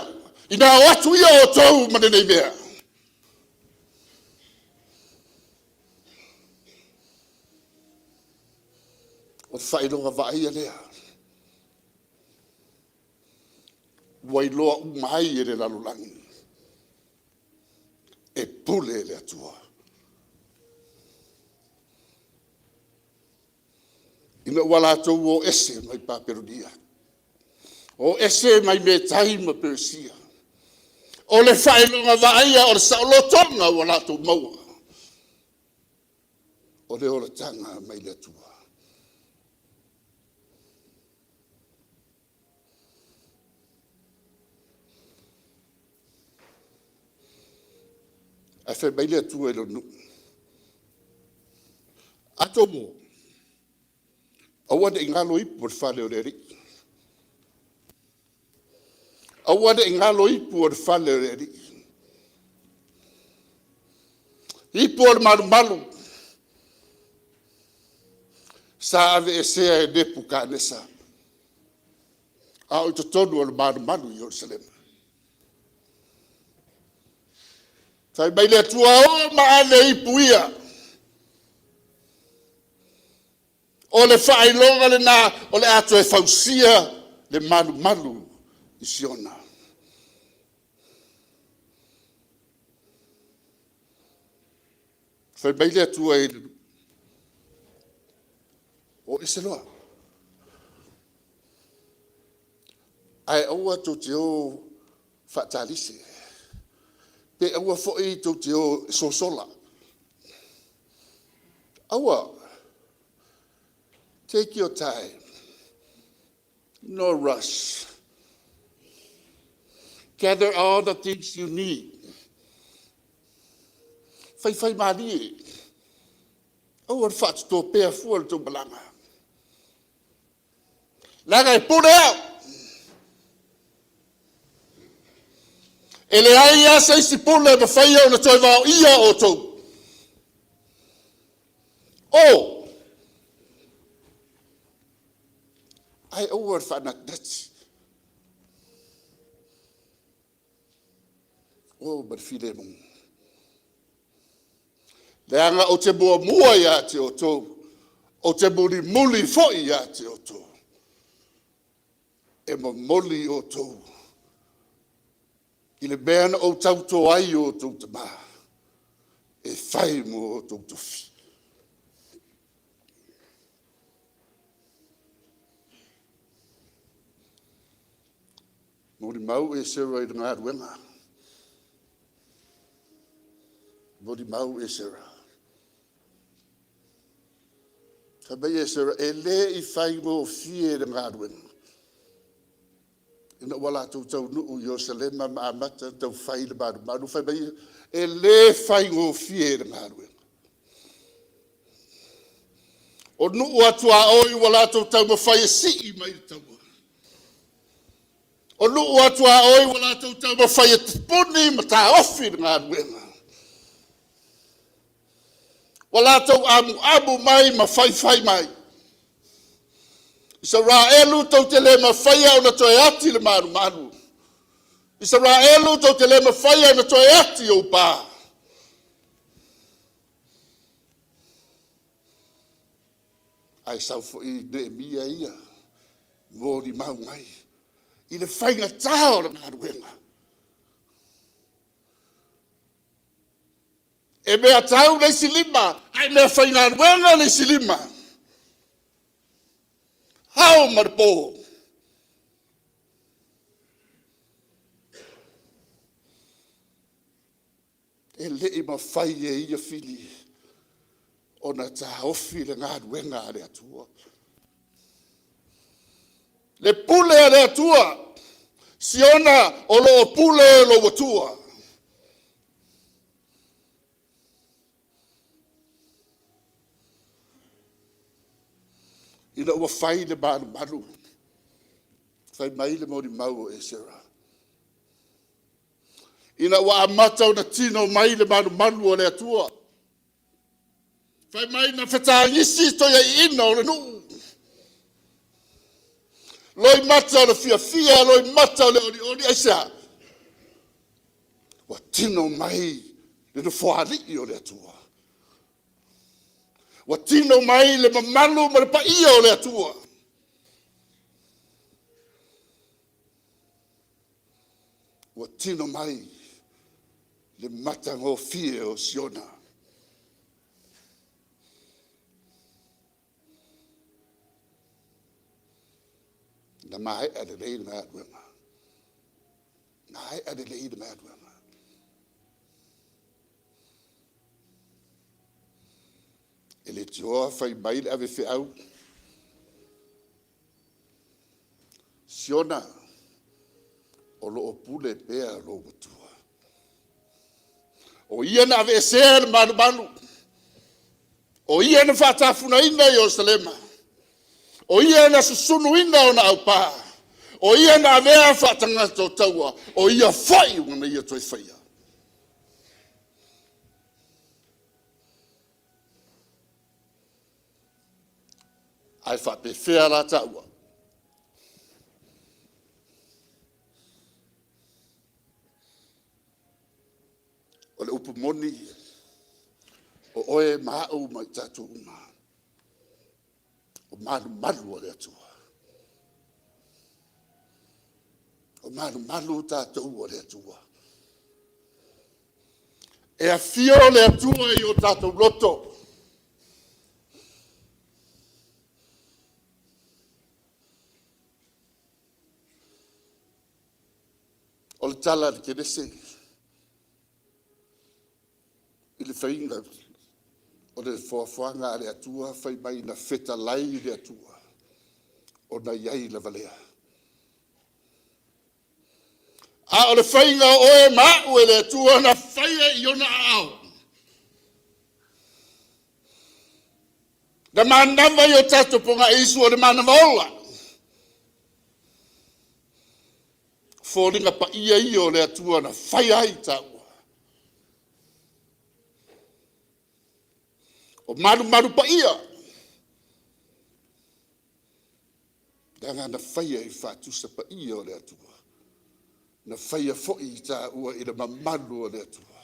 ina o atu ia outou ma lenei mea. O le faailoga vaaia lea ua iloa uma ai e le lalolagi e pule le Atua. Ina ua latou o ese mai Papelonia, o ese mai Metai ma Peresia, o le faailoga vaaia o le saolotoga ua latou maua, o le olataga mai le Atua. Ae fai mai le Atua i lona nuu, “A outou o, aua ne i galo ipu o le fale o le Alii, aua ne i galo ipu o le fale o le Alii, ipu o le malumalu sa aveesea e Nepukatanesa a o i totonu o le malumalu i Ierusalema.” Fai mai le Atua, o ma ave ipu ia, o le faailoga lena o le a toe fausia le malumalu i Siona. Fai mai le Atua i le nuu, o ese loa, ae aua tou te o faatalise, pe aua foi tou te o e sosola, aua. Take your time, no rush, gather all the things you need. Faifaimalie, aua le faatotopea fua la outou malaga, leaga e pule au. E leai lava se isi pule e mafaia ona toe vaoia outou. O, ae aua le faanatinati, o ma le filemu, leaga ou te muamua ia te outou, ou te mulimuli foi ia te outou, e momoli outou i le mea na ou tauto ai o outou tama e fai mo outou tofi. Molimau Esera i le galuega, molimau Esera. Fai mai Esera, e le i faigofie le galuega ina ua latou taunuu i Ierusalema ma amata ona taufai le malumalu. Fai mai, e le faigofie le galuega. O nuu lava tuaoi ua latou taumafai e sii mai le taua, O nuu atuaoi ua latou taumafai e puni ma taofi le galuega, ua latou amuamu mai ma faifai mai, Isaraelu, tou te le mafaia ona toe ati le malumalu. Isaraelu, tou te le mafaia ona toe ati ou pa. Ae sau foi Neemia ia molimau mai i le faigata o le galuega. E meatau le isi lima ae meafaigaluega le isi lima, ao ma le po. E le i mafai e ia fili ona taofi le galuega a le Atua. Le pule a le Atua, Siona o lo o pule lou Atua. Ina ua fai le malumalu, fai mai le molimau a Esera, ina ua amata ona tino mai le malumalu o le Atua, fai mai na fetagisi toeaiina o le nuu, loimata o le fiafia, loimata o le olioli. Aisea? Ua tino mai le Nofoalii o le Atua. Ua tino mai le mamalu ma le paia o le Atua. Ua tino mai le matagofie o Siona. Na maea lelei le galuega, maea lelei le galuega. E leitioa fai mai le ave feau, Siona, o lo o pule pea lou Atua. O Ia na aveesea le malumalu, o Ia na faatafunaina Ierusalema, o Ia na susunuina ona aupa, o Ia na avea faatagata o taua, o Ia foi ua na Ia toe faia. Ae faapefea la taua? O le upu moni, o oe ma au ma i tatou uma, o malumalu a le Atua. O malumalu tatou a le Atua. E afio le Atua i o tatou loto. O le tala a le Kenese i le faiga o le foafoaga a le Atua fai mai na fetalai le Atua ona i ai lava lea. A o le faiga o oe ma au e le Atua na faia i Ona aao. Na manava i o tatou pogaisu o le manava ola. O foliga paia ia o le Atua na fai ai taua. O malumalu paia, leaga na faia i le faatusa paia o le Atua. Na faia foi i taua i le mamalu o le Atua.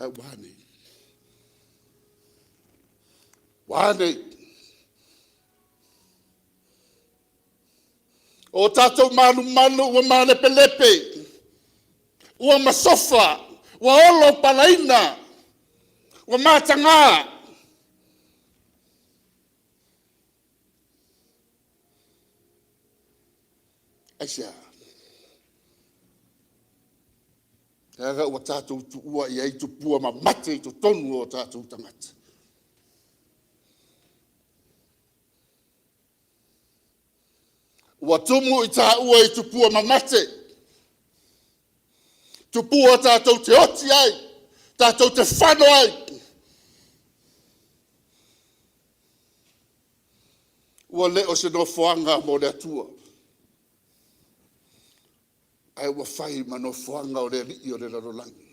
Ae ua a nei? Ua a nei? O tatou malumalu ua malepelepe, ua masofa, ua olo palaina, ua mataga. Aisea? Leaga ua tatou tuua i ai tupua mamate i totonu o tatou tagata. Ua tumu i taua i tupua mamate, tupua tatou te oti ai, tatou te fano ai. Ua le o se nofoaga mo le Atua, ae ua fai ma nofoaga o le alii o le lalolagi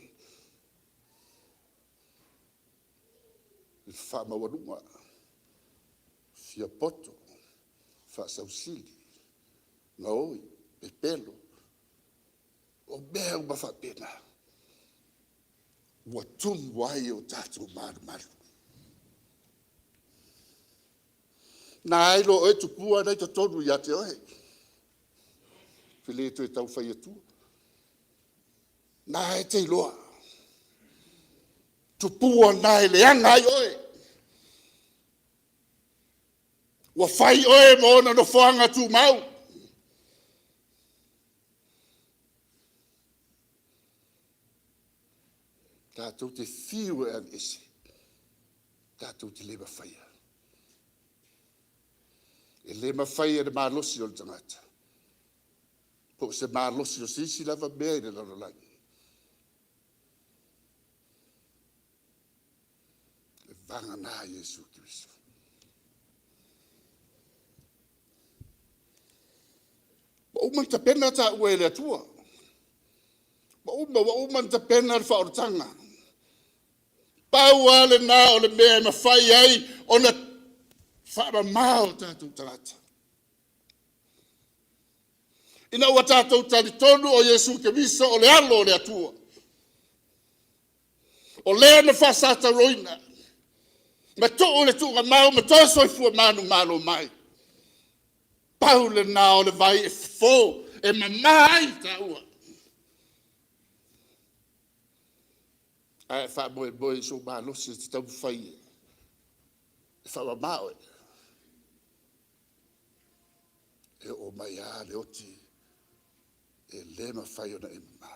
i le faamaualuga, fiapoto, faasausili, gaoi, pepelo, o mea uma faapena ua tumu ai o tatou malumalu. Na a iloa oe tupua na e i totonu ia te oe, ou te le toe tau fai atua. O lena e te iloa, tupua na e leaga ai oe. Ua fai oe ma ona nofoaga tumau. Tatou te fiu e aveese, tatou te le mafaia. E le mafai e le malosi o le tagata po o se malosi o se isi lava mea i le lalolagi e vagana Iesu Keriso. Ua uma ona tapena taua e le Atua, ua uma ona tapena le faaolataga. Pau lava lena o le mea e mafai ai ona faamama o tatou tagata, ina ua tatou talitonu o Iesu Keriso o le Alo o le Atua, o Le na faasatauaina ma tuu i le tuugamau ma toe soifua manumalo mai. Pau lena o le vai e fofo e mama ai taua. Ae a e faamoemoe i sou malosi e te taumafai e faamama oe, e oo mai lava le oti e le mafai ona e mama.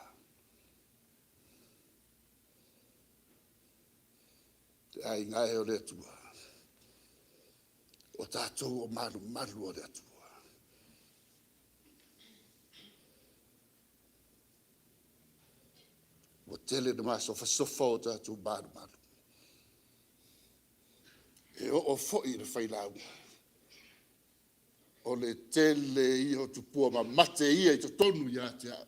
Le aiga e o le Atua, o tatou o malumalu o le Atua. Ua tele ina masofasofa o tatou malumalu. E oo foi i le failauga, o le tele ia o tupua mamate ia i totonu ia te au.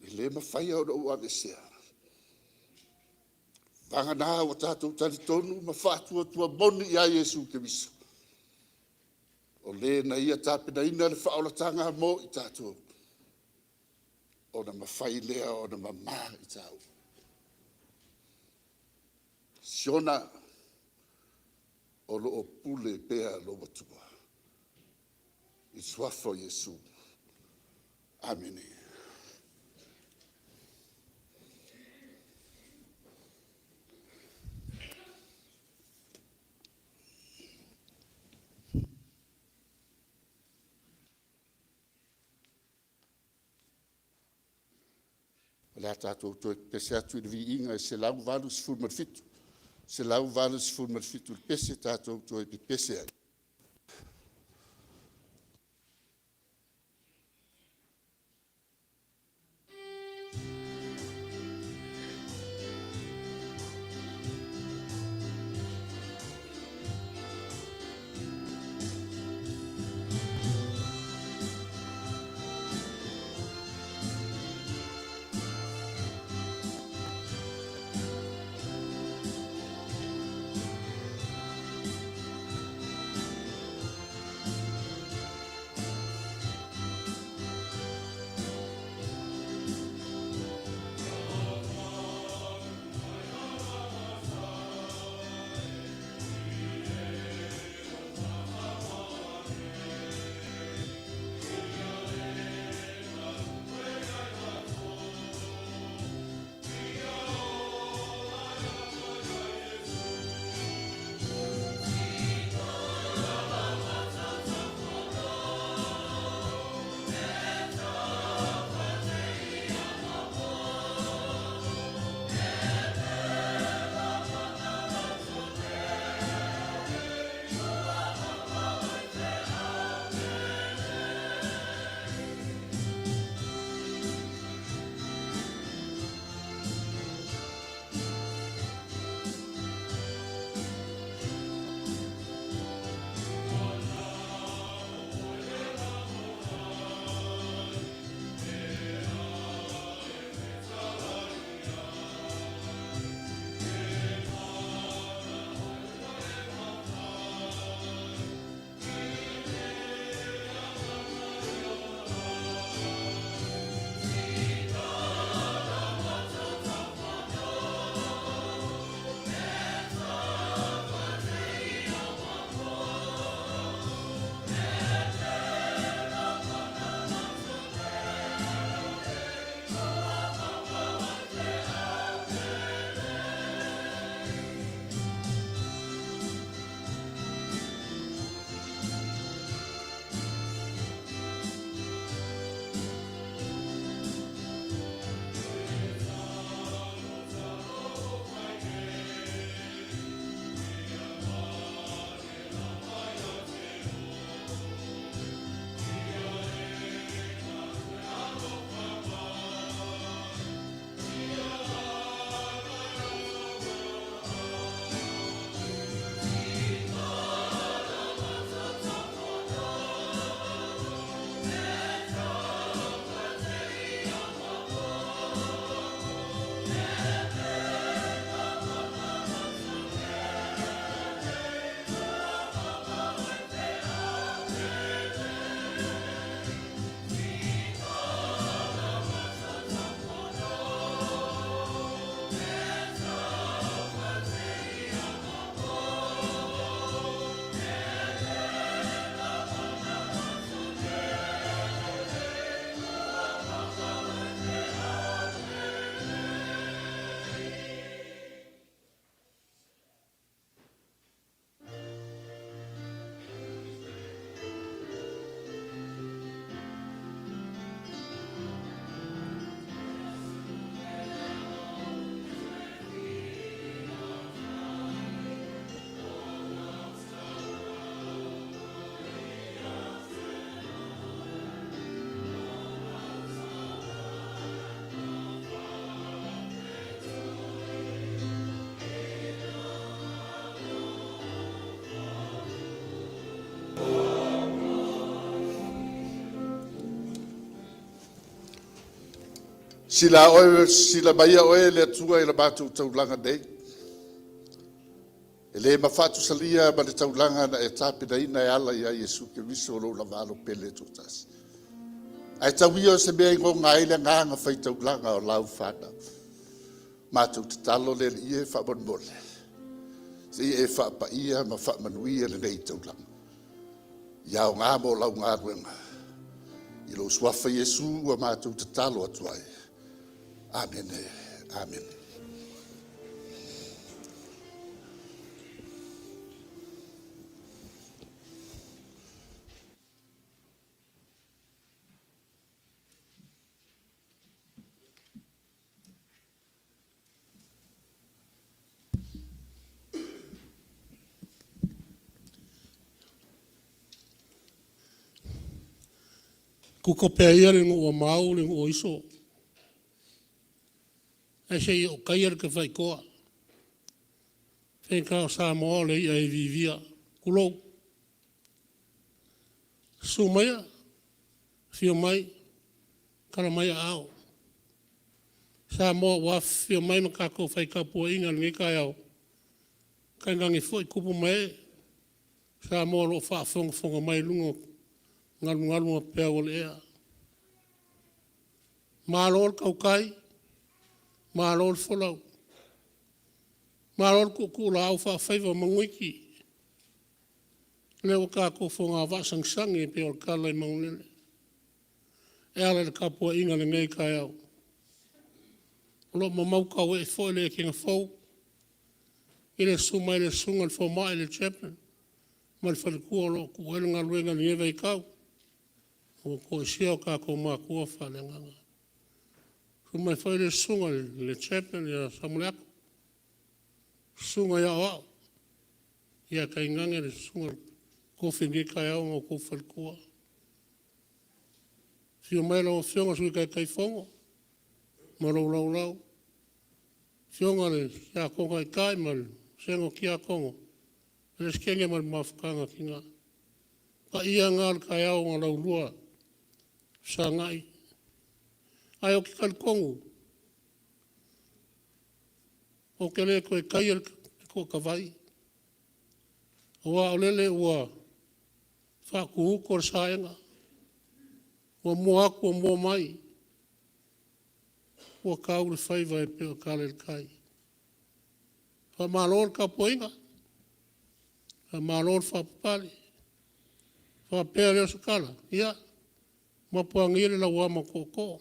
E le mafai ona ou aveesea, vagana ua tatou talitonu ma faatuatua moni ia Iesu Keriso, o Le na Ia tapenaina le faaolataga mo i tatou, ona mafai lea ona mama i taua. Siona, o lo o pule pea lou Atua i le Suafa o Iesu. Amene. O le a tatou toe pepese atu i le viiga e 187, 187 i le pese tatou toe pepese ai. Sila maia oe le Atua i la matou taulaga nei, e le mafaatusalia ma le taulaga na e tapenaina e ala ia Iesu Keriso o lou lava Alo pele e toatasi. Ae tau ia o se mea e goga ai le agaga faitaulaga o lau fanau. Matou tatalo le Alii e faamolemole, se i e faapaia ma faamanuia lenei taulaga, ia aoga mo lau galuega. I lou Suafa Iesu ua matou tatalo atu ai. Amene. Amene. Kuka pea ia le nuu a Mauu le nuu o Iso, ae se i ou taia le Tafaitoa. E faigata o Samoa o le ia e viivia, tulou. Susu maia, afio mai, tala mai aao, Samoa ua afifio mai ma tatou fai tapuaiga i lenei taeao, tainane foi tupu ma ee Samoa o lo o faafogafoga mai i luga o galugalu ma peau o le ea. Malo le tautai, malo le folau, malo le tuutuulaau faafaiva o Manuiti. O lea ua tatou fogavaa sagisagi e pei o le tala i Manulele e ala i le tapuaiga i lenei taeao. O lo o mamau tauee foi le ekega fou i le susu mai o le Susuga i le Fomai le Chaplain ma le faletua o lo o tuua ai le galuega i lenei vaitau ua toesia o tatou matua faaleagaga. Susu mai foi le Susuga i le Chaplain ia Samaleato, Susuga i Aoao, ia tainane le Susuga i le Tofi i lenei taeao ma outou faletua. Afio mai lau Afioga i le Sui Taitaifono ma lou laulau, Afioga i le Tiakono Taitai ma le vasega o Tiakono, Peresetene ma le Mafutaga a Tina. O paia na o le taeao na laulua fesagai. Ae ou te talitonu, ou te le toe taia le toatavai, aua o lele ua faatuuto le saega, ua mua atu ua mua mai, ua tau le faiva e pei o tala i le tai. Faamalo le tapuaiga, faamalo le faapalepale. Ona faapea lea o se tala, ia mapu ane ia le lauama a tootoo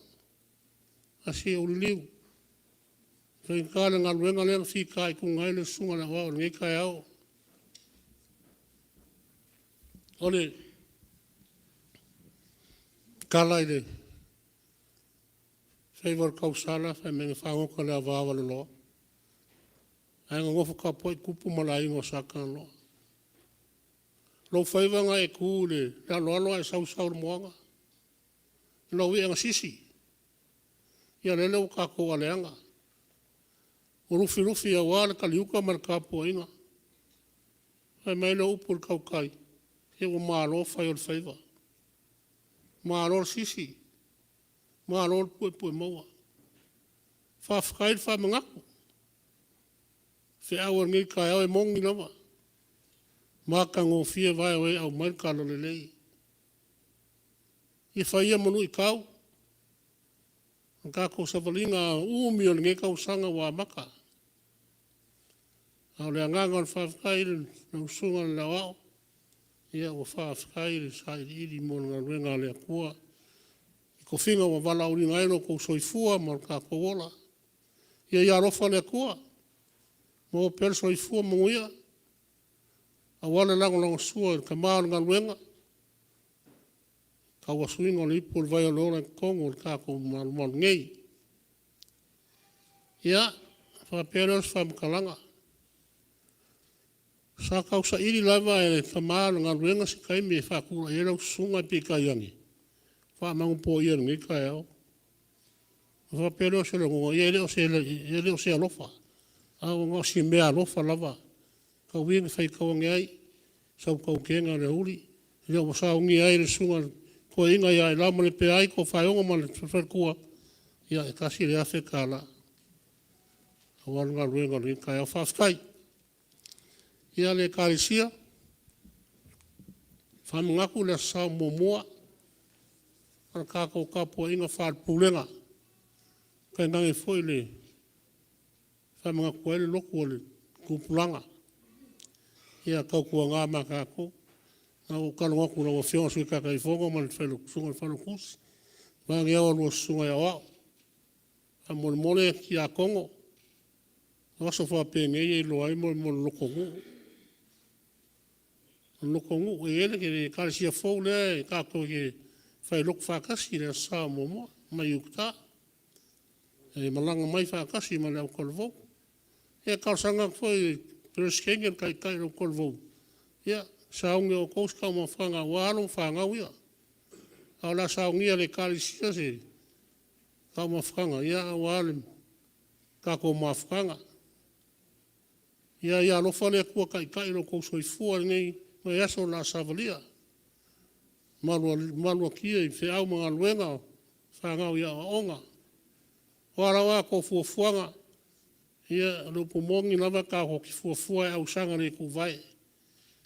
ae se i ou liliu. E faigata le galuega lea na fitaituga ai le Susuga i le Aoao i lenei taeao. O le tala i le faiva o le tausala fai mai na fagota i le avaava loloa ae nonofo tapuai tupu ma le aiga o Sa Tagaloa. O lou faiva na e tu i le aloalo ae sau sau i le moana. O lau i'a na sisi, ia lele ua tatou aleaga, ua lufilufi aua le taliuta ma le tapuaiga. Fai mai le upu i le tautai, se ua malo fai o le faiva, malo le sisi, malo le puepuemauga. Faafetai le faamanatu. O le feau a lenei taeao e moni lava, matagofie vae o e aumai le talalelei. Ia fai ia ma luitau o le tatou savaliga umi o lenei tausaga ua amata. A o le agaga o le faafetai i lau Susuga i le Aoao, ia ua faafetai le sailiili mo le galuega a le Atua i tofiga ua valaauina ai lo outou soifua ma lo tatou ola. Ia ia alofa le Atua, maua pea le soifua manuia aua le lagolagosua i le tama o le galuega i le tauasuina o le ipu o le vai o le ola i totonu o le tatou malumalu nei. Ia, ona faapea lea o se faamatalaga, sa tausaili lava e le tama o le galuega se taimi e faatulai ai lau susuga, ae peitai ane, ua faamanupoia i lenei taeao. Ona faapea lea o se lagona, ia e le o se alofa, ae ua na o si meaalofa lava, tau ia ina faitau ane ai sau tautega i le aoauli, ua saunia ai e le Susuga i le Toeaina ia Ailao Malepeai Tofaeono ma le faletua. Ia, e $1,000 aua le galuega o lenei taeao. Faafetai. Ia, le Ekalesia, faamanatu le Aso Sa muamua o le tatou tapuaiga faale-Pulega, tainane foi le faamanatu ai le lotu a le tupulaga. Ia tautuana ma tatou, na ou talanoa atu i lau Afioga i le Sui Taitaifono ma le Susuga i le Failautusi, vaeane a oulua Susuga i Aoao, faamolemole tiakono, o aso faapenei e iloa ai le lotonuu. O le lotonuu, e i ai le Ekalesia fou lea tatou te failotu faatasi i le Aso Sa o muamua mai Utah. E malaga mai faatasi ma le autalavou. Ia, e talosaga atu foi i le Peresetene ma le Taitai o le autalavou, ia sauni e outou se taumafataga aua alo ma fanau ia. A o le a saunia e le Ekalesia se taumafataga aua le tatou mafutaga. Ia alofa le Atua taitai lo outou soifua i lenei vaiaso o le a savalia, maluatia i feau ma galuega o fanau i aoaoga. O a lava a outou fuafuaga, ia o le upu moni lava tatou te fuafua e ausaga le tuvae,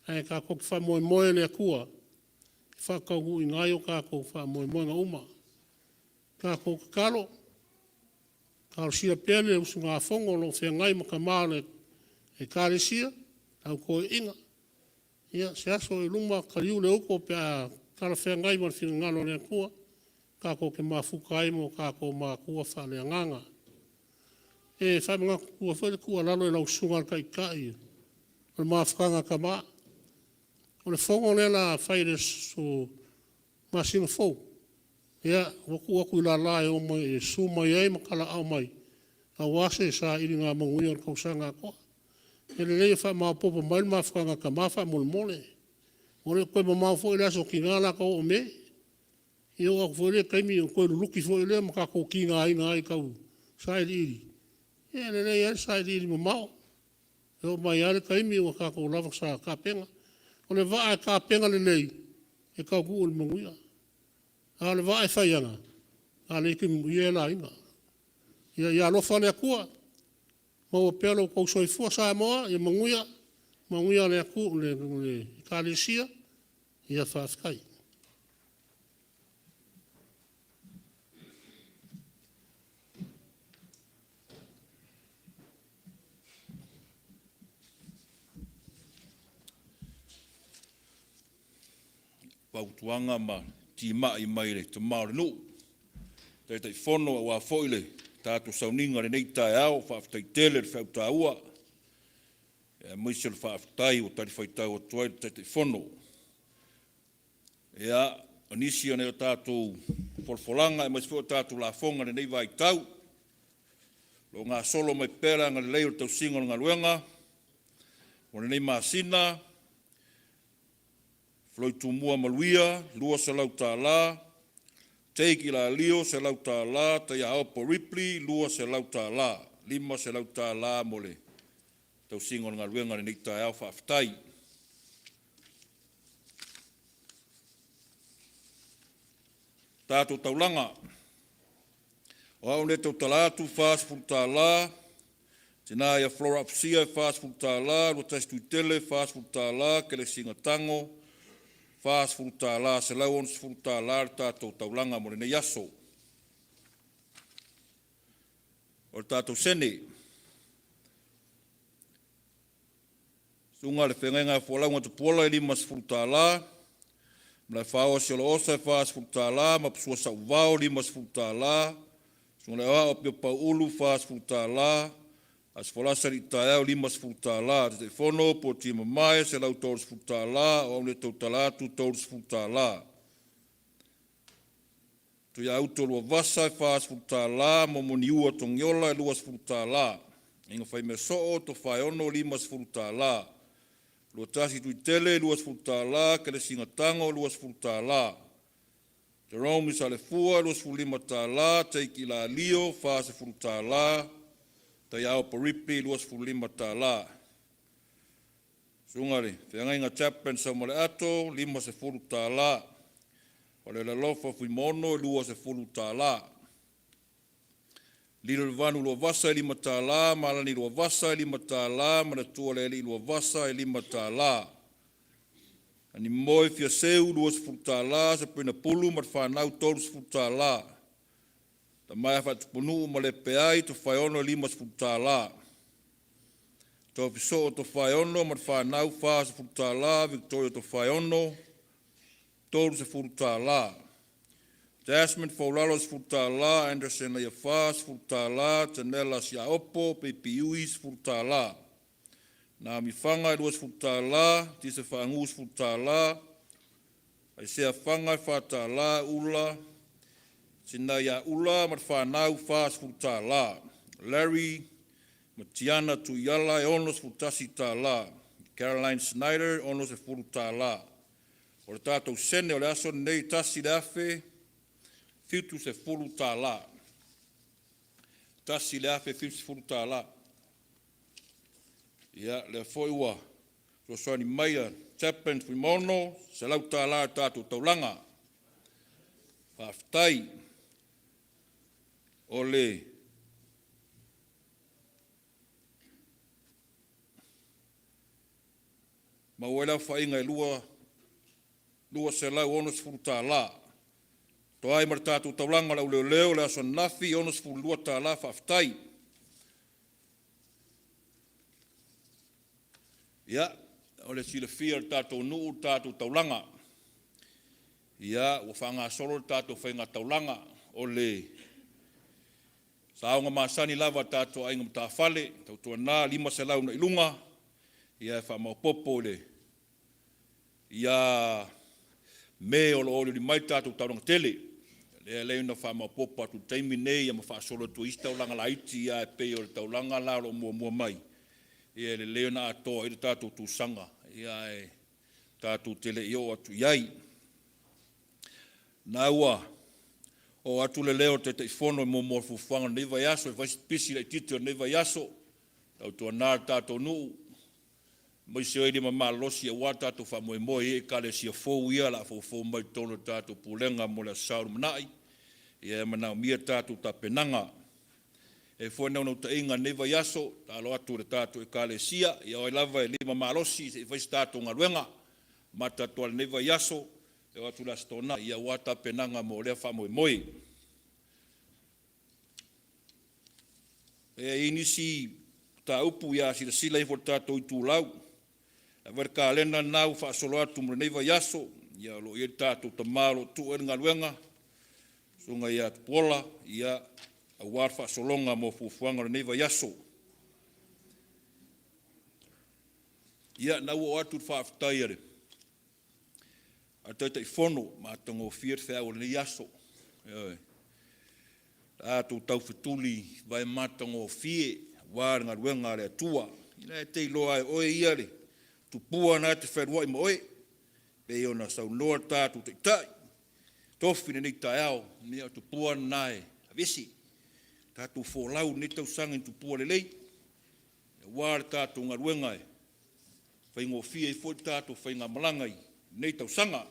ae tatou te faamoemoe i le Atua e faataunuuina ai o tatou faamoemoega uma. Tatou tatalo, talosia pea le usugafono o lo o feagai ma tama o le Ekalesia, le au toeaiina. Ia, se aso oi luma taliu le uto pe a talafeagai ma le finagalo o le Atua tatou te mafuta ai ma o tatou matua faaleagaga. E faamanatu foi le tuualalo i lau Susuga i le Taitai o le Mafutaga a Tama, o le fono lea o le a fai i le aso masina fou, ia, ua tuu atu i lala e susu mai ai ma talaaao mai aua se sailiga manuia o le tausaga atoa. E lelei le faamaopoopo mai le mafutaga a tama faamolemole. Ua le toe mamao foi le aso tina o le a tau oo Me, ia oo atu foi lea taimi ona toe luluti foi lea ma tatou tigaina ai tau sailiili. Ia e lelei lava le sailiili mamao, e oo mai lava le taimi ua tatou lava tapena. O le vaa e tapena lelei, e taunuu i le manuia, a o le vaa e faiaga, a le timuia e laina. Ia alofa le Atua maua pea lo outou soifua Samoa, ia manuia, manuia le Ekalesia. Ia faafetai. Fautuaga ma timai mai le tama o le nuu, Taitaifono aua foi le tatou sauniga i lenei taeao. Faafetai tele le feau taua, aemaise o le faafetai ua talifuaitau atu ai le Taitaifono. Ia, o nisi o nai o tatou folafolaga aemaise foi o tatou lafoga i lenei vaitau, o lo o gasolo mai pea le agalelei o le tausiga o le galuega mo lenei masina. Floyd Tumua Maluia, $200, Jake Ilalio $100, Taiaopo Ripley, $200, $500 mo le tausiga o le galuega i lenei taeao. Faafetai. Tatou taulaga, o au nei e tautala atu e $40, tina ia Flora Afusia e $40, Luatasi Tuitele e $40, Kelesina Tago e $40, $160 le tatou taulaga mo lenei aso. O le tatou sene, susuga i le feagaiga ia Fualauga Tupuola e $50, Malaefaoa Siolaosa e $40, Maposua Sauvao e $50, susuga i le Aoao Apeau Pauulu e $40, Aso Folasa Alitiae e $50, Taitaifono Poti Mamae e $130, o au nei e tautala atu e $30. Tuiauto Luavasa e $40, Momo Niua Togiola e $20, Aiga Faimeasoo Tofaeono e $50, Luatasi Tuitele e $20, Kelesina Tago e $20, Jerome Salefua e $25, Take Ilalio e $40, Taiaopo Ripley e $25. Susuga i le Feagaiga Chaplin Saumaleato e $50. Falealalofa Fuimaono e $20. Lilolevanu Luavasa e $5, Malani Luavasa e $5, Manatualealii Luavasa e $5. Animoe Fiaseu $20, Saperina Pulu ma le fanau $30. Tamaea Faatupunuu ma le Peai Tofaeono e $50. Toafisoo Tofaeono ma le fanau $40, Victoria Tofaeono $30. Jasmine Faulalo $10, Anderson Leiafa $10, Tanela Siaopo Baby Ui $10, Naomi Faga $20, Tisa Faagu $10, Aisea Faga $4, Ula Sinaia Ula ma le fanau $40, Larry Matiana Tuiala e $61, Caroline Snyder $60. O le tatou sene o le aso lenei, $1,070. $1,070. Ia, lea foi ua fesoasoani mai a Chaplin Fuimaono, $100 i le tatou taulaga. Faafetai. O le maua ai le aofaiga e $260. To ai ma le tatou taulaga o le au leoleo i le aso ananafi, e $62. Faafetai. Ia, o le silafia e le tatou nuu le tatou taulaga, ia ua faagasolo le tatou faiga taulaga. O le saoga masani lava a tatou aiga matafale, tautuana $500 agai luga, ia e faamaopoopo ia me o lo o olioli mai le tatou taulaga tele. Lea e alai ona faamaopoopo atu i le taimi lenei ma faasolo atu i isi taulaga laiti, ae pei o le taulaga la o lo o muamua mai, ia e lelei ona atoa i ai le tatou tusaga, ae tatou te le i oo atu i ai. Na ua oo atu le leo o le Taitaifono mo fuafuaga o lenei vaiaso, e fai si pisi laitiiti o lenei vaiaso, tautuana le tatou nuu aemaise oe e lima malolosi aua le tatou faamoemoe i Ekalesia fou ia o le a foufou mai totonu o le tatou pulega mo le Aso Sa o lumanai. Ia e manaomia tatou tapenaga. E i ai foi le naunautaiga i lenei vaiaso, tatalo atu i le tatou Ekalesia, ia o ai lava e lima malosi se i fai se tatou galuega, amata atu lava i lenei vaiaso e oo atu i le Aso Toonai aua tapenaga mo lea faamoemoe. E i ai nisi mataupu, ia silasila ifo i le tatou itulau, e ave le kalena lena ua faasolo atu mo lenei vaiaso. Ia o lo o i ai le tatou tama o lo o tuu i ai le galuega, le susuga ia Tupuola, ia, aua le faasologa mo fuafuaga o lenei vaiaso. Ia, na ua oo atu le faafetai a le Taitaifono, matagofie le feau o lenei aso. Ioe. Tatou taufetuli i vai matagofie aua le galuega a le Atua. Ia e te iloa lava e oe ia le tupua lena e te fealuai ma oe, pei ona saunoa le tatou Taitai tofi i lenei taeao, ia o tupua na e aveese. Tatou folau i lenei tausaga i tupua lelei aua le tatou galuega e faigofie ai foi le tatou faigamalaga i lenei tausaga.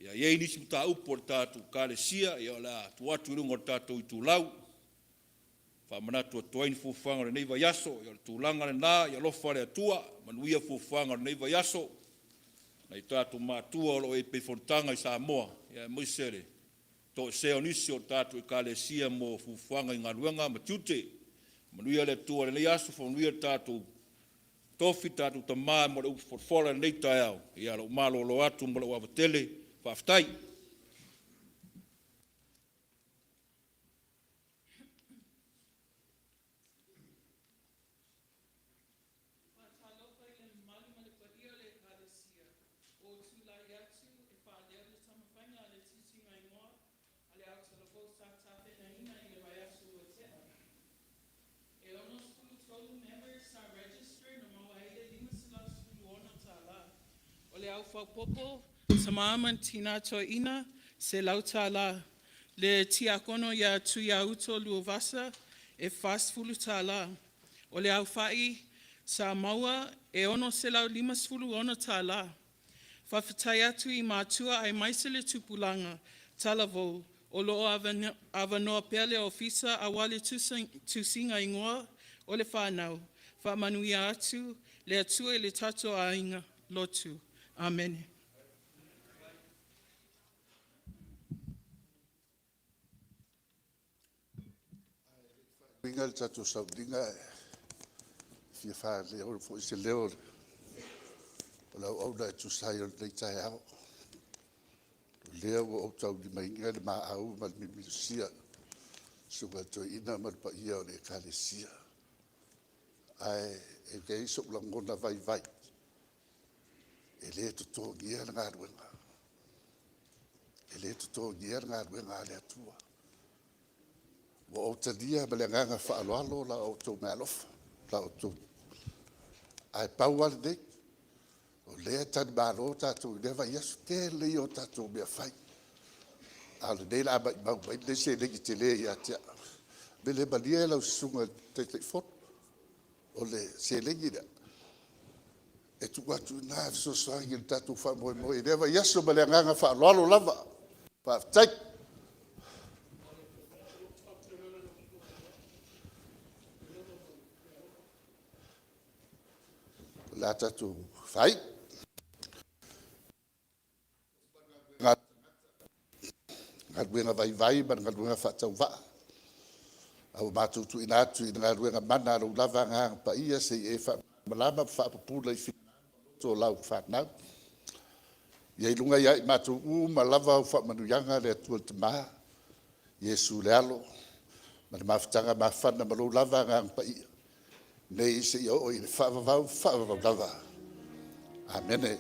Ia, e i ai nisi mataupu a le tatou Ekalesia, ia o le a tuu atu i luga o le tatou itulau, faamanatu atu ai ni fuafuaga o lenei vaiaso. Ia o le tulaga lena, ia alofa le Atua, manuia fuafuaga o lenei vaiaso, nai o tatou matua o lo o i ai pea i fonotaga i Samoa, aemaise le toesea o nisi o tatou Ekalesia mo fuafuaga i galuega ma tiute. Manuia le Atua i lenei aso, faamanuia le tatou tofi, le tatou tama mo le upu folafola i lenei taeao. Ia, lou malolo atu ma lou ava tele. Faafetai. Faatalofa i le mamalu ma le paia o le Ekalesia. Ua ou tulai atu e faaleo le taumafaiga a le tusiga igoa a le autalavou sa tapenaina i le vaiaso ua tea. E 63 members sa register na maua ai le $516. O le au faaopoopo, tamā ma tinā toeaina, $100. Le tiakono ia Tuiauto Luavasa, e $40. O le aofa'i sa maua e $656. Faafetai atu i matua aemaise le tupulaga talavou. O loo avanoa pea le ofisa aua le tusiga igoa o le fanau. Faamanuia atu le Atua i le tatou aiga lotu. Amene. Uiga le tatou sauniga, e fia faaleo foi se leo o le auauna e tusa ai o lenei taeao. O lea ua ou taulimaina le maau ma le milimilisia e le Susuga i le Toeaina ma le paia o le Ekalesia. Ae i ai sou lagona vaivai, e le totogia le galuega, e le totogia le galuega a le Atua. Ua ou talia ma le agaga faaaloalo la outou meaalofa, ae pau lava lenei, o lea e talimalo tatou i lea vaiaso, tele ia o tatou mea e fai, a o lenei o le a maumau ai lenei seleni tele ia te au. O le mea lea malie lau Susuga i le Taitaifono, o le seleni lea, e tuu atu i ina e fesoasoani i le tatou faamoemoe i lea vaiaso. Ma le agaga faaaloalo lava. Faafetai. O le a tatou faaiu. Galuega vaivai ma le galuega faatauvaa a ua matou tuuina atu i le galuega mana a Lou lava Agaga Paia se i e faamalamalama ma faapupula i finagalo ma loto o Lau fanau. Ia i luga ia i matou uma lava au faamanuiaga le Atua le Tama, Iesu le Alo ma le mafutaga mafana ma Lou lava Agaga Paia, nei seia oo i le faavavau faavavau lava. Amene.